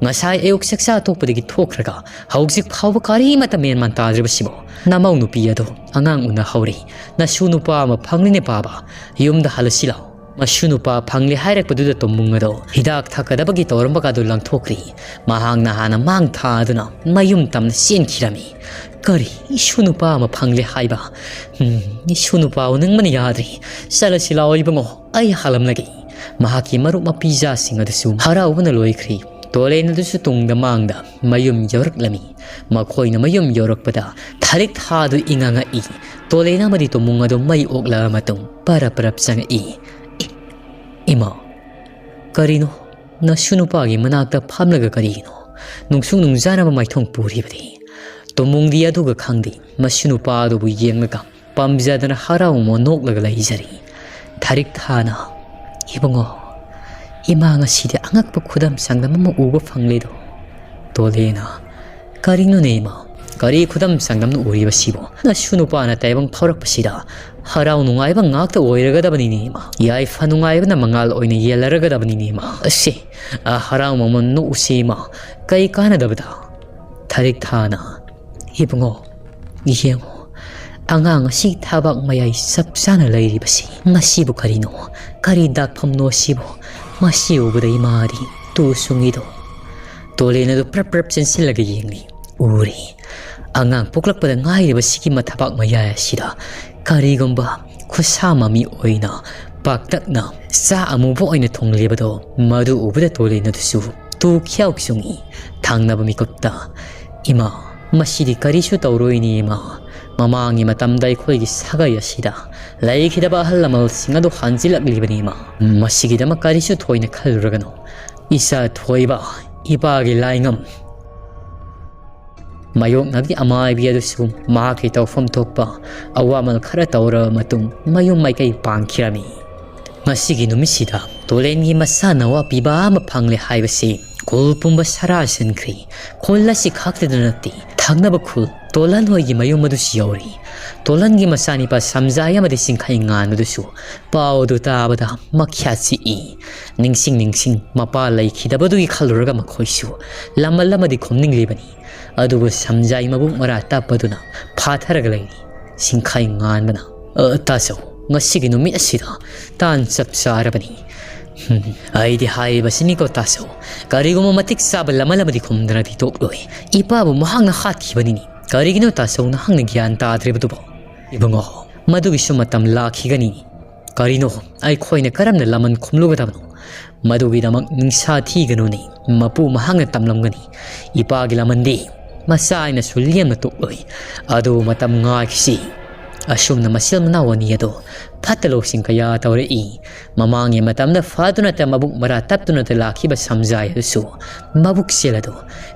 ꯉꯁꯥꯏ ꯑꯌꯨꯛ ꯆꯥꯛꯆꯥ ꯇꯣꯛꯄꯗꯒꯤ ꯊꯣꯛꯈ꯭ꯔꯒ ꯍꯧꯖꯤꯛ ꯐꯥꯎꯕ ꯀꯔꯤꯃꯠꯇ ꯃꯦꯟ ꯃꯥꯟ ꯇꯥꯗ꯭ꯔꯤꯕꯁꯤꯕꯨ? ꯅꯃꯧ ꯅꯨꯄꯤ ꯑꯗꯣ ꯑꯉꯥꯡ ꯎꯅꯍꯧꯔꯤ꯫ ꯅꯁꯨ ꯅꯨꯄꯥ ꯑꯃ ꯐꯪꯂꯤꯅꯦ ꯄꯥꯕ꯫ ꯌꯨꯝꯗ ꯍꯜꯂꯁꯤ ꯂꯥꯎ꯫" ꯃꯁꯨ ꯅꯨꯄꯥ ꯐꯪꯂꯦ ꯍꯥꯏꯔꯛꯄꯗꯨꯗ ꯇꯣꯃꯨꯡ ꯑꯗꯣ ꯍꯤꯗꯥꯛ ꯊꯛꯀꯗꯕꯒꯤ ꯇꯧꯔꯝꯕꯒꯗꯨ ꯂꯪꯊꯣꯛꯈ꯭ꯔꯤ꯫ ꯃꯍꯥꯛꯅ ꯍꯥꯟꯅ ꯃꯥꯡ ꯊꯥꯗꯨꯅ ꯃꯌꯨꯝ ꯇꯝꯅ ꯆꯦꯟꯈꯤꯔꯝꯃꯤ꯫ "ꯀꯔꯤ? ꯏꯁꯨ ꯅꯨꯄꯥ ꯑꯃ ꯐꯪꯂꯦ ꯍꯥꯏꯕ? ꯎꯝ, ꯏꯁꯨ ꯅꯨꯄꯥ ꯎꯅꯤꯡꯕꯅ ꯌꯥꯗ꯭ꯔꯤ꯫ ꯆꯠꯂꯁꯤ ꯂꯥꯛꯑꯣ ꯏꯕꯨꯡꯉꯣ, ꯑꯩ ꯍꯥꯜꯂꯝꯂꯒꯦ꯫" ꯃꯍꯥꯛꯀꯤ ꯃꯔꯨꯞ ꯃꯄꯤꯖꯥꯁꯤꯡ ꯑꯗꯨꯁꯨ ꯍꯔꯥꯎꯕꯅ ꯂꯣꯏꯈ꯭ꯔꯤ꯫ ꯇꯣꯂꯦꯟ ꯑꯗꯨꯁꯨ ꯇꯨꯡꯗ ꯃꯥꯡꯗ ꯃꯌꯨꯝ ꯌꯧꯔꯛꯂꯝꯃꯤ꯫ ꯃꯈꯣꯏꯅ ꯃꯌꯨꯝ ꯌꯧꯔꯛꯄꯗ ꯊꯥꯔꯤꯛ ꯊꯥꯗꯨ ꯏꯉꯥꯡꯉꯛꯏ꯫ ꯇꯣꯂꯦꯟ ꯑꯃꯗꯤ ꯇꯣꯃꯨꯡ ꯑꯗꯨ ꯃꯩ ꯑꯣꯛꯂꯕ ꯃꯇꯨꯡ ꯄꯔꯞ ꯄꯔꯞ ꯆꯪꯉꯛꯏ꯫ "ꯏ-, ꯏꯃꯥ, ꯀꯔꯤꯅꯣ? ꯅꯁꯨ ꯅꯨꯄꯥꯒꯤ ꯃꯅꯥꯛꯇ ꯐꯝꯂꯒ ꯀꯔꯤꯒꯤꯅꯣ ꯅꯨꯡꯁꯨꯛ ꯅꯨꯡꯖꯥꯅꯕ ꯃꯥꯏꯊꯣꯡ ꯄꯨꯔꯤꯕꯗꯤ?" ꯇꯣꯃꯨꯡꯗꯤ ꯑꯗꯨꯒ ꯈꯪꯗꯦ꯫ ꯃꯁꯨ ꯅꯨꯄꯥ ꯑꯗꯨꯕꯨ ꯌꯦꯡꯂꯒ ꯄꯥꯝꯖꯗꯅ ꯍꯔꯥꯎ ꯑꯃ ꯅꯣꯛꯂꯒ ꯂꯩꯖꯔꯤ꯫ ꯊꯥꯔꯤꯛ ꯊꯥꯅ, "ꯏꯕꯨꯡꯉꯣ, ꯏꯃꯥ ꯉꯁꯤꯗꯤ ꯑꯉꯛꯄ ꯈꯨꯗꯝ ꯆꯥꯡꯗꯝ ꯑꯃ ꯎꯕ ꯐꯪꯂꯦꯗꯣ꯫" ꯇꯣꯂꯦꯅ, "ꯀꯔꯤꯅꯣꯅꯦ ꯏꯃꯥ? ꯀꯔꯤ ꯈꯨꯗꯝ ꯆꯥꯡꯗꯝꯅ ꯎꯔꯤꯕꯁꯤꯕꯣ? ꯅꯁꯨ ꯅꯨꯄꯥꯅ ꯇꯥꯏꯕꯪ ꯐꯥꯎꯔꯛꯄꯁꯤꯗ ꯍꯔꯥꯎ ꯅꯨꯡꯉꯥꯏꯕ ꯉꯥꯛꯇ ꯑꯣꯏꯔꯒꯗꯕꯅꯤꯅꯦ ꯏꯃꯥ꯫ ꯌꯥꯏꯐ ꯅꯨꯡꯉꯥꯏꯕꯅ ꯃꯉꯥꯜ ꯑꯣꯏꯅ ꯌꯦꯜꯂꯔꯒꯗꯕꯅꯤꯅꯦ ꯏꯃꯥ꯫ ꯑꯁꯦ, ꯑ, ꯍꯔꯥꯎ ꯃꯃꯜ ꯅꯣꯛꯎꯁꯤ ꯏꯃꯥ꯫ ꯀꯩ ꯀꯥꯟꯅꯗꯕꯗ?" ꯊꯥꯔꯤꯛ ꯊꯥꯅ, "ꯏꯕꯨꯡꯉꯣ, ꯌꯦꯡꯉꯣ, ꯑꯉꯥꯡ ꯑꯁꯤ ꯊꯕꯥꯛ ꯃꯌꯥꯏ ꯆꯞ ꯆꯥꯅ ꯂꯩꯔꯤꯕꯁꯤ꯫ ꯃꯁꯤꯕꯨ ꯀꯔꯤꯅꯣ? ꯀꯔꯤ ꯗꯥꯛꯐꯝꯅꯣ ꯁꯤꯕꯨ? ꯃꯁꯤ ꯎꯕꯗ ꯏꯃꯥꯗꯤ ꯇꯨ ꯁꯨꯡꯏꯗꯣ꯫" ꯇꯣꯂꯦꯟ ꯑꯗꯨ ꯄ꯭ꯔꯞ ꯄ꯭ꯔꯞ ꯆꯦꯟꯁꯤꯜꯂꯒ ꯌꯦꯡꯂꯤ꯫ ꯎꯔꯤ꯫ ꯑꯉꯥꯡ ꯄꯣꯛꯂꯛꯄꯗ ꯉꯥꯏꯔꯤꯕꯁꯤꯒꯤ ꯃꯊꯕꯥꯛ ꯃꯌꯥꯏ ꯑꯁꯤꯗ ꯀꯔꯤꯒꯨꯝꯕ ꯈꯨꯠꯁꯥ ꯃꯃꯤ ꯑꯣꯏꯅ ꯄꯥꯛꯇꯛꯅ ꯆꯥ ꯑꯃꯨꯕ ꯑꯣꯏꯅ ꯊꯣꯡꯂꯤꯕꯗꯣ, ꯃꯗꯨ ꯎꯕꯗ ꯇꯣꯂꯦꯟ ꯑꯗꯨꯁꯨ ꯇꯨ ꯈ꯭ꯌꯥꯎ ꯆꯨꯡꯏ꯫ ꯊꯪꯅꯕ ꯃꯤꯀꯨꯞꯇ, "ꯏꯃꯥ, ꯃꯁꯤꯗꯤ ꯀꯔꯤꯁꯨ ꯇꯧꯔꯣꯏꯅꯦ ꯏꯃꯥ꯫ ꯃꯃꯥꯡꯒꯤ ꯃꯇꯝꯗ ꯑꯩꯈꯣꯏꯒꯤ ꯁꯥꯒꯩ ꯑꯁꯤꯗ ꯂꯩꯈꯤꯗꯕ ꯑꯍꯜ ꯂꯃꯟꯁꯤꯡ ꯑꯗꯨ ꯍꯟꯖꯤꯜꯂꯛꯂꯤꯕꯅꯤ ꯏꯃꯥ꯫ ꯃꯁꯤꯒꯤꯗꯃꯛ ꯀꯔꯤꯁꯨ ꯊꯣꯏꯅ ꯈꯜꯂꯨꯔꯒꯅꯨ꯫ ꯏꯆꯥ ꯊꯣꯏꯕ, ꯏꯄꯥꯒꯤ ꯂꯥꯏꯉꯝ꯫ ꯃꯥꯌꯣꯛꯅꯕꯒꯤ ꯑꯃꯥꯏꯕꯤ ꯑꯗꯨꯁꯨ ꯃꯍꯥꯛꯀꯤ ꯇꯧꯐꯝ ꯊꯣꯛꯄ ꯑꯋꯥꯃꯜ ꯈꯔ ꯇꯧꯔꯕ ꯃꯇꯨꯡ ꯃꯌꯨꯝ ꯃꯥꯏꯀꯩ ꯄꯥꯡꯈꯤꯔꯝꯃꯤ꯫ ꯉꯁꯤꯒꯤ ꯅꯨꯃꯤꯠꯁꯤꯗ ꯇꯣꯂꯦꯟꯒꯤ ꯃꯆꯥꯅꯋꯥ ꯄꯤꯕ ꯑꯃ ꯐꯪꯂꯦ ꯍꯥꯏꯕꯁꯤ ꯈꯨꯜ ꯄꯨꯝꯕ ꯁꯔꯥꯁꯟꯈ꯭ꯔꯤ꯫ ꯈꯨꯜ ꯑꯁꯤ ꯈꯛꯇꯗ ꯅꯠꯇꯦ, ꯊꯪꯅꯕ ꯈꯨꯜ ꯇꯣꯂꯟ ꯍꯣꯏꯒꯤ ꯃꯌꯨꯝ ꯑꯗꯨꯁꯨ ꯌꯧꯔꯤ꯫ ꯇꯣꯂꯟꯒꯤ ꯃꯆꯥꯅꯤꯄꯥ ꯁꯝꯖꯥꯏ ꯑꯃꯗꯤ ꯁꯤꯡꯈꯩ ꯉꯥꯟꯕꯗꯨꯁꯨ ꯄꯥꯎ ꯑꯗꯨ ꯇꯥꯕꯗ ꯃꯈ꯭ꯌꯥꯠ ꯆꯤꯛꯏ꯫ ꯅꯤꯡꯁꯤꯡ ꯅꯤꯡꯁꯤꯡ ꯃꯄꯥ ꯂꯩꯈꯤꯗꯕꯗꯨꯒꯤ ꯈꯜꯂꯨꯔꯒ ꯃꯈꯣꯏꯁꯨ ꯂꯃꯜ ꯑꯃꯗꯤ ꯈꯨꯝꯅꯤꯡꯂꯤꯕꯅꯤ꯫ ꯑꯗꯨꯕꯨ ꯁꯝꯖꯥꯏ ꯃꯕꯨꯛ ꯃꯔꯥ ꯇꯞꯄꯗꯨꯅ ꯐꯥꯊꯔꯒ ꯂꯩꯔꯤ꯫ ꯁꯤꯡꯈꯩ ꯉꯥꯟꯕꯅ, "ꯑ, ꯇꯥꯆꯧ, ꯉꯁꯤꯒꯤ ꯅꯨꯃꯤꯠ ꯑꯁꯤꯗ ꯇꯥꯟ ꯆꯞ ꯆꯥꯔꯕꯅꯤ꯫" "ꯍꯨꯝ, ꯑꯩꯗꯤ ꯍꯥꯏꯔꯤꯕꯁꯤꯅꯤꯀꯣ ꯇꯥꯆꯧ, ꯀꯔꯤꯒꯨꯝꯕ ꯃꯇꯤꯛ ꯆꯥꯕ ꯂꯃꯜ ꯑꯃꯗꯤ ꯈꯨꯝꯗꯅꯗꯤ ꯇꯣꯛꯂꯣꯏ꯫ ꯏꯄꯥꯕꯨ ꯃꯍꯥꯛꯅ ꯍꯥꯠꯈꯤꯕꯅꯤꯅꯤ꯫ ꯀꯔꯤꯒꯤꯅꯣ ꯇꯥꯆꯧ ꯅꯍꯥꯛꯅ ꯒ꯭ꯌꯥꯟ ꯇꯥꯗ꯭ꯔꯤꯕꯗꯨꯕꯣ?" "ꯏꯕꯨꯡꯉꯣ, ꯃꯗꯨꯒꯤꯁꯨ ꯃꯇꯝ ꯂꯥꯛꯈꯤꯒꯅꯤ꯫ ꯀꯔꯤꯅꯣ, ꯑꯩꯈꯣꯏꯅ ꯀꯔꯝꯅ ꯂꯃꯟ ꯈꯨꯝꯂꯨꯒꯗꯕꯅꯣ? ꯃꯗꯨꯒꯤꯗꯃꯛ ꯅꯤꯡꯁꯥ ꯊꯤꯒꯅꯨꯅꯦ꯫ ꯃꯄꯨ ꯃꯍꯥꯛꯅ ꯇꯝꯂꯝꯒꯅꯤ꯫ ꯏꯄꯥꯒꯤ ꯂꯃꯟꯗꯤ ꯃꯆꯥ ꯑꯩꯅꯁꯨ ꯂꯦꯝꯅ ꯇꯣꯛꯂꯣꯏ꯫ ꯑꯗꯨꯕꯨ ꯃꯇꯝ ꯉꯥꯏꯈꯤꯁꯤ꯫" ꯑꯁꯨꯝꯅ ꯃꯆꯤꯟ ꯃꯅꯥꯎ ꯑꯅꯤ ꯑꯗꯨ ꯐꯠꯇ ꯂꯧꯁꯤꯡ ꯀꯌꯥ ꯇꯧꯔꯛꯏ꯫ ꯃꯃꯥꯡꯒꯤ ꯃꯇꯝꯗ ꯐꯗꯨꯅꯇ ꯃꯕꯨꯛ ꯃꯔꯥ ꯇꯞꯇꯨꯅꯇ ꯂꯥꯛꯈꯤꯕ ꯁꯝꯖꯥꯏ ꯑꯗꯨꯁꯨ ꯃꯕꯨꯛꯆꯦꯜ ꯑꯗꯨ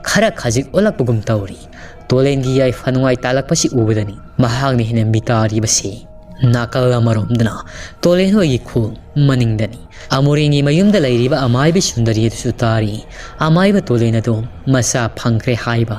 ꯈꯔ ꯈꯖꯤꯛ ꯑꯣꯜꯂꯛꯄꯒꯨꯝ ꯇꯧꯔꯤ꯫ ꯇꯣꯂꯦꯟꯒꯤ ꯌꯥꯏꯐ ꯅꯨꯡꯉꯥꯏ ꯇꯥꯜꯂꯛꯄꯁꯤ ꯎꯕꯗꯅꯤ ꯃꯍꯥꯛꯅ ꯍꯦꯟꯅ ꯃꯤꯇꯥꯔꯤꯕꯁꯤ꯫ ꯅꯥꯀꯜ ꯑꯃꯔꯣꯝꯗꯅ ꯇꯣꯂꯦꯟ ꯍꯣꯏꯒꯤ ꯈꯨꯜ ꯃꯅꯤꯡꯗꯅꯤ꯫ ꯑꯃꯣꯔꯦꯡꯒꯤ ꯃꯌꯨꯝꯗ ꯂꯩꯔꯤꯕ ꯑꯃꯥꯏꯕꯤ ꯁꯨꯟꯗꯔꯤ ꯑꯗꯨꯁꯨ ꯇꯥꯔꯤ꯫ ꯑꯃꯥꯏꯕ ꯇꯣꯂꯦꯟ ꯑꯗꯨ ꯃꯆꯥ ꯐꯪꯈ꯭ꯔꯦ ꯍꯥꯏꯕ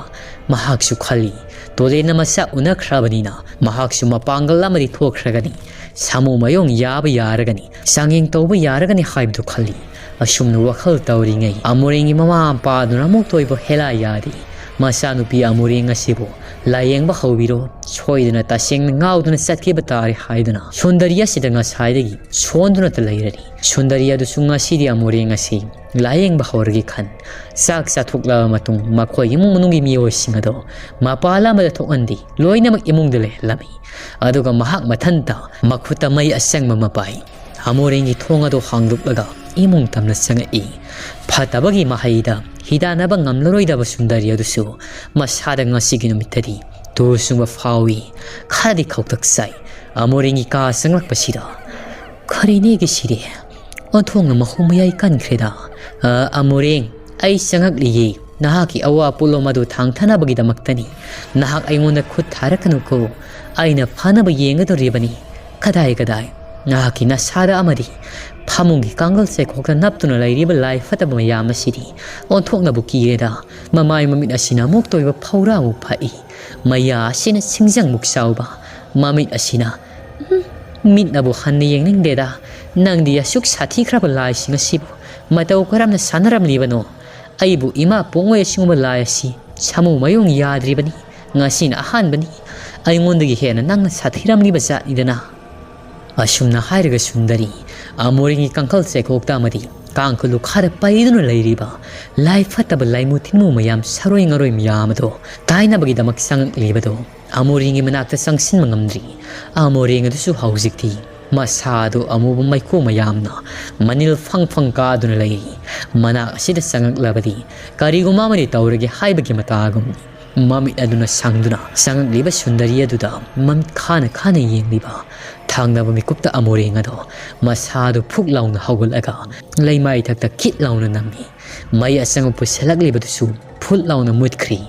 ꯃꯍꯥꯛꯁꯨ ꯈꯜꯂꯤ꯫ ꯇꯣꯂꯦꯟꯅ ꯃꯆꯥ ꯎꯅꯈ꯭ꯔꯕꯅꯤꯅ ꯃꯍꯥꯛꯁꯨ ꯃꯄꯥꯡꯒꯜ ꯑꯃꯗꯤ ꯊꯣꯛꯈ꯭ꯔꯒꯅꯤ꯫ ꯁꯥꯃꯨ ꯃꯌꯣꯡ ꯌꯥꯕ ꯌꯥꯔꯒꯅꯤ, ꯆꯥꯡꯌꯦꯡ ꯇꯧꯕ ꯌꯥꯔꯒꯅꯤ ꯍꯥꯏꯕꯗꯨ ꯈꯜꯂꯤ꯫ ꯑꯁꯨꯝꯅ ꯋꯥꯈꯜ ꯇꯧꯔꯤꯉꯩ ꯑꯃꯣꯔꯦꯡꯒꯤ ꯃꯃꯥ ꯃꯄꯥꯗꯨꯅ ꯑꯃꯨꯛꯇ ꯑꯣꯏꯕ ꯍꯦꯂꯥ ꯌꯥꯗꯦ꯫ ꯃꯆꯥꯅꯨꯄꯤ ꯑꯃꯣꯔꯦꯡ ꯑꯁꯤꯕꯨ ꯂꯥꯌꯦꯡꯕ ꯍꯧꯕꯤꯔꯣ, ꯁꯣꯏꯗꯅ ꯇꯁꯦꯡꯅ ꯉꯥꯎꯗꯨꯅ ꯆꯠꯈꯤꯕ ꯇꯥꯔꯦ ꯍꯥꯏꯗꯨꯅ ꯁꯨꯟꯗꯔꯤ ꯑꯁꯤꯗ ꯉꯁꯥꯏꯗꯒꯤ ꯁꯣꯟꯗꯨꯅꯇ ꯂꯩꯔꯔꯤ꯫ ꯁꯨꯟꯗꯔꯤ ꯑꯗꯨꯁꯨ ꯉꯁꯤꯗꯤ ꯑꯃꯣꯔꯦꯡ ꯑꯁꯤ ꯂꯥꯌꯦꯡꯕ ꯍꯧꯔꯒꯦ ꯈꯟ ꯆꯥꯛ ꯆꯥꯊꯣꯛꯂꯕ ꯃꯇꯨꯡ ꯃꯈꯣꯏ ꯏꯃꯨꯡ ꯃꯅꯨꯡꯒꯤ ꯃꯤꯑꯣꯏꯁꯤꯡ ꯑꯗꯨ ꯃꯄꯥꯟ ꯑꯃꯗ ꯊꯣꯛꯍꯟꯗꯦ, ꯂꯣꯏꯅꯃꯛ ꯏꯃꯨꯡꯗ ꯂꯩꯍꯜꯂꯝꯃꯤ꯫ ꯑꯗꯨꯒ ꯃꯍꯥꯛ ꯃꯊꯟꯇ ꯃꯈꯨꯠꯇ ꯃꯩ ꯑꯁꯪꯕ ꯑꯃ ꯄꯥꯏ꯫ ꯑꯃꯣꯔꯦꯡꯒꯤ ꯊꯣꯡ ꯑꯗꯨ ꯍꯥꯡꯗꯣꯛꯂꯒ ꯏꯃꯨꯡ ꯇꯝꯅ ꯆꯪꯉꯛꯏ꯫ ꯐꯠꯇꯕꯒꯤ ꯃꯍꯩꯗ ꯍꯤꯗꯥꯟꯅꯕ ꯉꯝꯂꯔꯣꯏꯗꯕ ꯁꯨꯟꯗꯔꯤ ꯑꯗꯨꯁꯨ ꯃꯁꯥꯗ ꯉꯁꯤꯒꯤ ꯅꯨꯃꯤꯠꯇꯗꯤ ꯇꯨ ꯆꯨꯡꯕ ꯐꯥꯎꯏ꯫ ꯈꯔꯗꯤ ꯈꯧꯇꯛ ꯆꯥꯏ꯫ ꯑꯃꯣꯔꯦꯡꯒꯤ ꯀꯥ ꯆꯪꯂꯛꯄꯁꯤꯗ, "ꯈꯔꯤꯅꯦꯒꯤ ꯁꯤꯔꯦ? ꯑꯣꯟꯊꯣꯛꯅ ꯃꯍꯨ ꯃꯌꯥꯏ ꯀꯟꯈ꯭ꯔꯦꯗ꯫ "ꯑ, ꯑꯃꯨꯔꯦꯡ, ꯑꯩ ꯆꯪꯉꯛꯂꯤꯌꯦ꯫ ꯅꯍꯥꯛꯀꯤ ꯑꯋꯥ ꯄꯣꯠꯂꯨꯝ ꯑꯗꯨ ꯊꯥꯡꯊꯅꯕꯒꯤꯗꯃꯛꯇꯅꯤ꯫ ꯅꯍꯥꯛ ꯑꯩꯉꯣꯟꯗ ꯈꯨꯠ ꯊꯥꯔꯛꯀꯅꯨꯀꯣ꯫ ꯑꯩꯅ ꯐꯅꯕ ꯌꯦꯡꯒꯗꯧꯔꯤꯕꯅꯤ꯫ ꯀꯗꯥꯏ ꯀꯗꯥꯏ, ꯅꯍꯥꯛꯀꯤ ꯅꯁꯥꯗ ꯑꯃꯗꯤ ꯐꯃꯨꯡꯒꯤ ꯀꯥꯡꯒꯜ ꯆꯩꯈꯣꯛꯇ ꯅꯞꯇꯨꯅ ꯂꯩꯔꯤꯕ ꯂꯥꯏ ꯐꯠꯇꯕ ꯃꯌꯥꯝ ꯑꯁꯤꯗꯤ ꯑꯣꯟꯊꯣꯛꯅꯕꯨ ꯀꯤꯔꯦꯗ꯫ ꯃꯃꯥꯏ ꯃꯃꯤꯠ ꯑꯁꯤꯅ ꯑꯃꯨꯛꯇ ꯑꯣꯏꯕ ꯐꯧꯔꯥꯃꯨꯛ ꯐꯛꯏ꯫ ꯃꯌꯥ ꯑꯁꯤꯅ ꯁꯤꯡꯖꯪꯃꯨꯛ ꯆꯥꯎꯕ꯫ ꯃꯃꯤꯠ ꯑꯁꯤꯅ, ꯎꯝ, ꯃꯤꯠꯅꯕꯨ ꯍꯟꯅ ꯌꯦꯡꯅꯤꯡꯗꯦꯗ꯫ ꯅꯪꯗꯤ ꯑꯁꯨꯛ ꯁꯥꯊꯤꯈ꯭ꯔꯕ ꯂꯥꯏꯁꯤꯡ ꯑꯁꯤꯕꯨ ꯃꯇꯧ ꯀꯔꯝꯅ ꯁꯥꯟꯅꯔꯝꯂꯤꯕꯅꯣ? ꯑꯩꯕꯨ ꯏꯃꯥ ꯄꯣꯛꯉꯣꯏ ꯑꯁꯤꯒꯨꯝꯕ ꯂꯥꯏ ꯑꯁꯤ ꯁꯥꯃꯨ ꯃꯌꯨꯡ ꯌꯥꯗ꯭ꯔꯤꯕꯅꯤ꯫ ꯉꯁꯤꯅ ꯑꯍꯥꯟꯕꯅꯤ꯫ ꯑꯩꯉꯣꯟꯗꯒꯤ ꯍꯦꯟꯅ ꯅꯪꯅ ꯁꯥꯊꯤꯔꯝꯂꯤꯕ ꯖꯥꯠꯅꯤꯗꯅ꯫" ꯑꯁꯨꯝꯅ ꯍꯥꯏꯔꯒ ꯁꯨꯟꯗꯔꯤ ꯑꯃꯣꯔꯤꯡꯒꯤ ꯀꯥꯡꯈꯜ ꯆꯩꯈꯣꯛꯇ ꯑꯃꯗꯤ ꯀꯥꯡꯈꯨ ꯂꯨꯈꯥꯗ ꯄꯩꯗꯨꯅ ꯂꯩꯔꯤꯕ ꯂꯥꯏ ꯐꯠꯇꯕ ꯂꯥꯏꯃꯨ ꯊꯤꯟꯃꯨ ꯃꯌꯥꯝ, ꯁꯔꯣꯏ ꯉꯔꯣꯏ ꯃꯌꯥꯝ ꯑꯗꯣ ꯇꯥꯏꯅꯕꯒꯤꯗꯃꯛ ꯆꯪꯉꯛꯂꯤꯕꯗꯣ ꯑꯃꯣꯔꯤꯡꯒꯤ ꯃꯅꯥꯛꯇ ꯆꯪꯁꯤꯟꯕ ꯉꯝꯗ꯭ꯔꯤ꯫ ꯑꯃꯣꯔꯤꯡ ꯑꯗꯨꯁꯨ ꯍꯧꯖꯤꯛꯇꯤ ꯃꯁꯥꯗꯣ ꯑꯃꯨꯕ ꯃꯩꯈꯨ ꯃꯌꯥꯝꯅ ꯃꯅꯤꯜ ꯐꯪ ꯐꯪ ꯀꯥꯗꯨꯅ ꯂꯩꯔꯤ꯫ ꯃꯅꯥꯛ ꯑꯁꯤꯗ ꯆꯪꯉꯛꯂꯕꯗꯤ ꯀꯔꯤꯒꯨꯝꯕ ꯑꯃꯗꯤ ꯇꯧꯔꯒꯦ ꯍꯥꯏꯕꯒꯤ ꯃꯇꯥꯒꯨꯝꯅꯤ꯫ ꯃꯃꯤꯠ ꯑꯗꯨꯅ ꯁꯪꯗꯨꯅ ꯆꯪꯉꯛꯂꯤꯕ ꯁꯨꯟꯗꯔꯤ ꯑꯗꯨꯗ ꯃꯃꯤꯠ ꯈꯥꯅ ꯈꯥꯅ ꯌꯦꯡꯂꯤꯕ ꯊꯪꯅꯕ ꯃꯤꯀꯨꯞꯇ ꯑꯃꯣꯔꯦꯡ ꯑꯗꯣ ꯃꯁꯥꯗꯨ ꯐꯨꯛ ꯂꯥꯎꯅ ꯍꯧꯒꯠꯂꯒ ꯂꯩꯃꯥꯏ ꯊꯛꯇ ꯀꯤꯠ ꯂꯥꯎꯅ ꯅꯝꯃꯤ꯫ ꯃꯩ ꯑꯆꯪꯕ ꯄꯨꯁꯤꯜꯂꯛꯂꯤꯕꯗꯨꯁꯨ ꯐꯨꯠ ꯂꯥꯎꯅ ꯃꯨꯠꯈ꯭ꯔꯤ꯫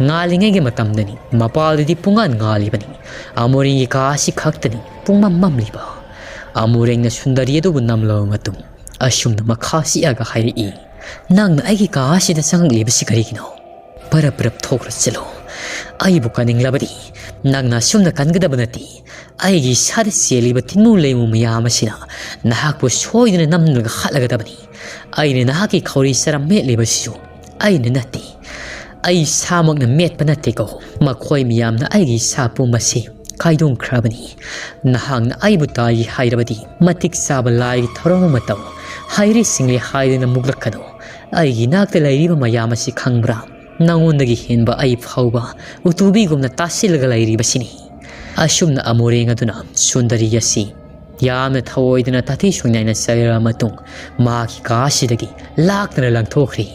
ꯉꯥꯜꯂꯤꯉꯩꯒꯤ ꯃꯇꯝꯗꯅꯤ, ꯃꯄꯥꯜꯗꯗꯤ ꯄꯨꯡꯉꯥꯟ ꯉꯥꯜꯂꯤꯕꯅꯤ꯫ ꯑꯃꯣꯔꯦꯡꯒꯤ ꯀꯥ ꯑꯁꯤ ꯈꯛꯇꯅꯤ ꯄꯨꯡꯃꯝ ꯃꯝꯂꯤꯕ꯫ ꯑꯃꯣꯔꯦꯡꯅ ꯁꯨꯟꯗꯔꯤ ꯑꯗꯨꯕꯨ ꯅꯝꯂꯕ ꯃꯇꯨꯡ ꯑꯁꯨꯝꯅ ꯃꯈꯥ ꯆꯤꯛꯑꯒ ꯍꯥꯏꯔꯛꯏ, "ꯅꯪꯅ ꯑꯩꯒꯤ ꯀꯥ ꯑꯁꯤꯗ ꯆꯪꯂꯛꯂꯤꯕꯁꯤ ꯀꯔꯤꯒꯤꯅꯣ? ꯄꯔꯞ ꯄꯔꯞ ꯊꯣꯛꯈ꯭ꯔ ꯆꯠꯂꯣ꯫ ꯑꯩꯕꯨ ꯀꯟꯅꯤꯡꯂꯕꯗꯤ ꯅꯪꯅ ꯑꯁꯨꯝꯅ ꯀꯟꯒꯗꯕ ꯅꯠꯇꯦ꯫ ꯑꯩꯒꯤ ꯏꯁꯥꯗ ꯆꯦꯜꯂꯤꯕ ꯇꯤꯟꯃꯨ ꯂꯩꯃꯨ ꯃꯌꯥꯝ ꯑꯁꯤꯅ ꯅꯍꯥꯛꯄꯨ ꯁꯣꯏꯗꯅ ꯅꯝꯂꯒ ꯍꯥꯠꯂꯒꯗꯕꯅꯤ꯫ ꯑꯩꯅ ꯅꯍꯥꯛꯀꯤ ꯈꯧꯔꯤ ꯆꯔꯝ ꯃꯦꯠꯂꯤꯕꯁꯤꯁꯨ ꯑꯩꯅ ꯅꯠꯇꯦ꯫ ꯑꯩ ꯏꯁꯥꯃꯛꯅ ꯃꯦꯠꯄ ꯅꯠꯇꯦꯀꯣ꯫ ꯃꯈꯣꯏ ꯃꯌꯥꯝꯅ ꯑꯩꯒꯤ ꯏꯁꯥ ꯄꯨꯝꯕꯁꯤ ꯀꯥꯏꯗꯣꯟꯈ꯭ꯔꯕꯅꯤ꯫ ꯅꯍꯥꯛꯅ ꯑꯩꯕꯨ ꯇꯥꯏ ꯍꯥꯏꯔꯕꯗꯤ ꯃꯇꯤꯛ ꯆꯥꯕ ꯂꯥꯏꯒꯤ ꯊꯧꯔꯝ ꯑꯃ ꯇꯧ꯫ ꯍꯥꯏꯔꯦ ꯁꯤꯡꯂꯦ ꯍꯥꯏꯗꯨꯅ ꯃꯨꯛꯂꯛꯀꯅꯨ꯫ ꯑꯩꯒꯤ ꯅꯥꯛꯇ ꯂꯩꯔꯤꯕ ꯃꯌꯥꯝ ꯑꯁꯤ ꯈꯪꯕ꯭ꯔꯥ? ꯅꯉꯣꯟꯗꯒꯤ ꯍꯦꯟꯕ ꯑꯩ ꯐꯥꯎꯕ ꯎꯇꯨꯕꯤꯒꯨꯝꯅ ꯇꯥꯁꯤꯜꯂꯒ ꯂꯩꯔꯤꯕꯁꯤꯅꯤ꯫" ꯑꯁꯨꯝꯅ ꯑꯃꯣꯔꯦꯡ ꯑꯗꯨꯅ ꯁꯨꯟꯗꯔꯤ ꯑꯁꯤ ꯌꯥꯝꯅ ꯊꯑꯣꯏꯗꯅ ꯇꯥꯊꯤ ꯁꯣꯏꯅꯥꯏꯅ ꯆꯩꯔꯕ ꯃꯇꯨꯡ ꯃꯍꯥꯛꯀꯤ ꯀꯥ ꯑꯁꯤꯗꯒꯤ ꯂꯥꯛꯇꯅ ꯂꯪꯊꯣꯛꯈ꯭ꯔꯤ꯫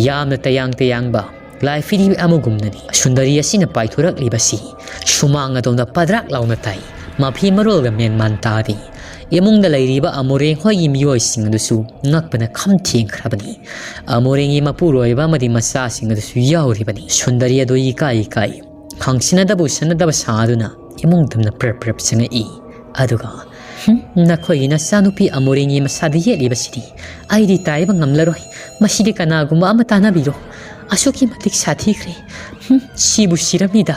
ꯌꯥꯝꯅ ꯇꯌꯥꯡ ꯇꯌꯥꯡꯕ ꯂꯥꯏ ꯐꯤꯔꯤ ꯑꯃꯒꯨꯝꯅꯅꯤ ꯁꯨꯟꯗꯔꯤ ꯑꯁꯤꯅ ꯄꯥꯏꯊꯣꯔꯛꯂꯤꯕꯁꯤ꯫ ꯁꯨꯃꯥꯡ ꯑꯗꯣꯝꯗ ꯄꯗ꯭ꯔꯥꯛ ꯂꯥꯎꯅ ꯇꯥꯏ꯫ ꯃꯐꯤ ꯃꯔꯣꯜꯒ ꯃꯦꯟ ꯃꯥꯟ ꯇꯥꯗꯦ꯫ ꯏꯃꯨꯡꯗ ꯂꯩꯔꯤꯕ ꯑꯃꯨꯔꯦꯡ ꯍꯣꯏꯒꯤ ꯃꯤꯑꯣꯏꯁꯤꯡ ꯑꯗꯨꯁꯨ ꯉꯛꯄꯅ ꯈꯝ ꯊꯦꯡꯈ꯭ꯔꯕꯅꯤ꯫ ꯑꯃꯨꯔꯦꯡꯒꯤ ꯃꯄꯨꯔꯣꯏꯕ ꯑꯃꯗꯤ ꯃꯆꯥꯁꯤꯡ ꯑꯗꯨꯁꯨ ꯌꯥꯎꯔꯤꯕꯅꯤ꯫ ꯁꯨꯟꯗꯔꯤ ꯑꯗꯨ ꯏꯀꯥꯏ ꯏꯀꯥꯏ ꯈꯪꯁꯤꯟꯅꯗꯕ ꯎꯁꯤꯟꯅꯗꯕ ꯁꯥꯗꯨꯅ ꯏꯃꯨꯡ ꯇꯝꯅ ꯄ꯭ꯔꯞ ꯄ꯭ꯔꯞ ꯆꯪꯉꯛꯏ꯫ ꯑꯗꯨꯒ, "ꯍꯨꯝ, ꯅꯈꯣꯏꯒꯤ ꯅꯆꯥꯅꯨꯄꯤ ꯑꯃꯨꯔꯦꯡꯒꯤ ꯃꯁꯥꯗ ꯌꯦꯠꯂꯤꯕꯁꯤꯗꯤ ꯑꯩꯗꯤ ꯇꯥꯏꯕ ꯉꯝꯂꯔꯣꯏ꯫ ꯃꯁꯤꯗꯤ ꯀꯅꯥꯒꯨꯝꯕ ꯑꯃ ꯇꯥꯟꯅꯕꯤꯔꯣ꯫ ꯑꯁꯨꯛꯀꯤ ꯃꯇꯤꯛ ꯁꯥꯊꯤꯈ꯭ꯔꯦ꯫ ꯍꯨꯝ, ꯁꯤꯕꯨ ꯁꯤꯔꯝꯃꯤꯗ꯫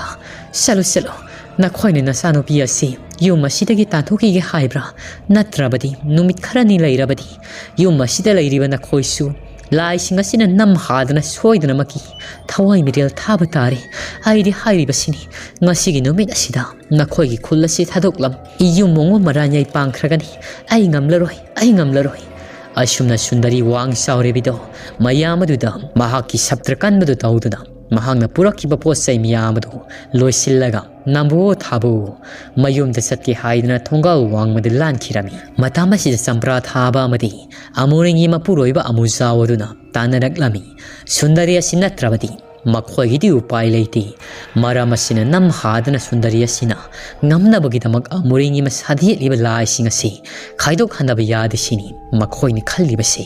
ꯆꯠꯂꯣ, ꯆꯠꯂꯣ꯫ ꯅꯈꯣꯏꯅ ꯅꯆꯥꯅꯨꯄꯤ ꯑꯁꯤ ꯌꯨꯝ ꯑꯁꯤꯗꯒꯤ ꯇꯥꯟꯊꯣꯛꯈꯤꯒꯦ ꯍꯥꯏꯕ꯭ꯔꯥ? ꯅꯠꯇ꯭ꯔꯕꯗꯤ ꯅꯨꯃꯤꯠ ꯈꯔꯅꯤ ꯂꯩꯔꯕꯗꯤ ꯌꯨꯝ ꯑꯁꯤꯗ ꯂꯩꯔꯤꯕ ꯅꯈꯣꯏꯁꯨ ꯂꯥꯏꯁꯤꯡ ꯑꯁꯤꯅ ꯅꯝꯍꯥꯗꯅ ꯁꯣꯏꯗꯅꯃꯛꯀꯤ ꯊꯋꯥꯏ ꯃꯤꯔꯦꯜ ꯊꯥꯕ ꯇꯥꯔꯦ꯫ ꯑꯩꯗꯤ ꯍꯥꯏꯔꯤꯕꯁꯤꯅꯤ, ꯉꯁꯤꯒꯤ ꯅꯨꯃꯤꯠ ꯑꯁꯤꯗ ꯅꯈꯣꯏꯒꯤ ꯈꯨꯜ ꯑꯁꯤ ꯊꯥꯗꯣꯛꯂꯝ꯫ ꯏꯌꯨꯝ ꯑꯃꯨꯛ ꯃꯔꯥꯟꯌꯥꯏ ꯄꯥꯡꯈ꯭ꯔꯒꯅꯤ꯫ ꯑꯩ ꯉꯝꯂꯔꯣꯏ, ꯑꯩ ꯉꯝꯂꯔꯣꯏ꯫" ꯑꯁꯨꯝꯅ ꯁꯨꯟꯗꯔꯤ ꯋꯥꯡ ꯆꯥꯎꯔꯤꯕꯤꯗꯣ ꯃꯌꯥꯝ ꯑꯗꯨꯗ ꯃꯍꯥꯛꯀꯤ ꯁꯞꯇ꯭ꯔ ꯀꯟꯕꯗꯨ ꯇꯧꯗꯨꯅ ꯃꯍꯥꯛꯅ ꯄꯨꯔꯛꯈꯤꯕ ꯄꯣꯠ ꯆꯩ ꯃꯌꯥꯝ ꯑꯗꯨ ꯂꯣꯏꯁꯤꯜꯂꯒ ꯅꯝꯕꯨ ꯊꯥꯕꯨ ꯃꯌꯨꯝꯗ ꯆꯠꯀꯦ ꯍꯥꯏꯗꯨꯅ ꯊꯣꯡꯒꯥꯜ ꯋꯥꯡꯃꯗ ꯂꯥꯟꯈꯤꯔꯝꯃꯤ꯫ ꯃꯇꯝ ꯑꯁꯤꯗ ꯆꯝꯄ꯭ꯔꯥ ꯊꯥꯕ ꯑꯃꯗꯤ ꯑꯃꯨꯔꯦꯡꯒꯤ ꯃꯄꯨꯔꯣꯏꯕ ꯑꯃꯨꯖꯥꯎ ꯑꯗꯨꯅ ꯇꯥꯟꯅꯔꯛꯂꯝꯃꯤ꯫ ꯁꯨꯟꯗꯔꯤ ꯑꯁꯤ ꯅꯠꯇ꯭ꯔꯕꯗꯤ ꯃꯈꯣꯏꯒꯤꯗꯤ ꯎꯄꯥꯏ ꯂꯩꯇꯦ꯫ ꯃꯔꯝ ꯑꯁꯤꯅ ꯅꯝꯍꯥꯗꯅ ꯁꯨꯟꯗꯔꯤ ꯑꯁꯤꯅ ꯉꯝꯅꯕꯒꯤꯗꯃꯛ ꯑꯃꯨꯔꯦꯡꯒꯤ ꯃꯁꯥꯗ ꯌꯦꯛꯂꯤꯕ ꯂꯥꯏꯁꯤꯡ ꯑꯁꯤ ꯈꯥꯏꯗꯣꯛꯍꯟꯗꯕ ꯌꯥꯗꯦ ꯁꯤꯅꯤ ꯃꯈꯣꯏꯅ ꯈꯜꯂꯤꯕꯁꯤ꯫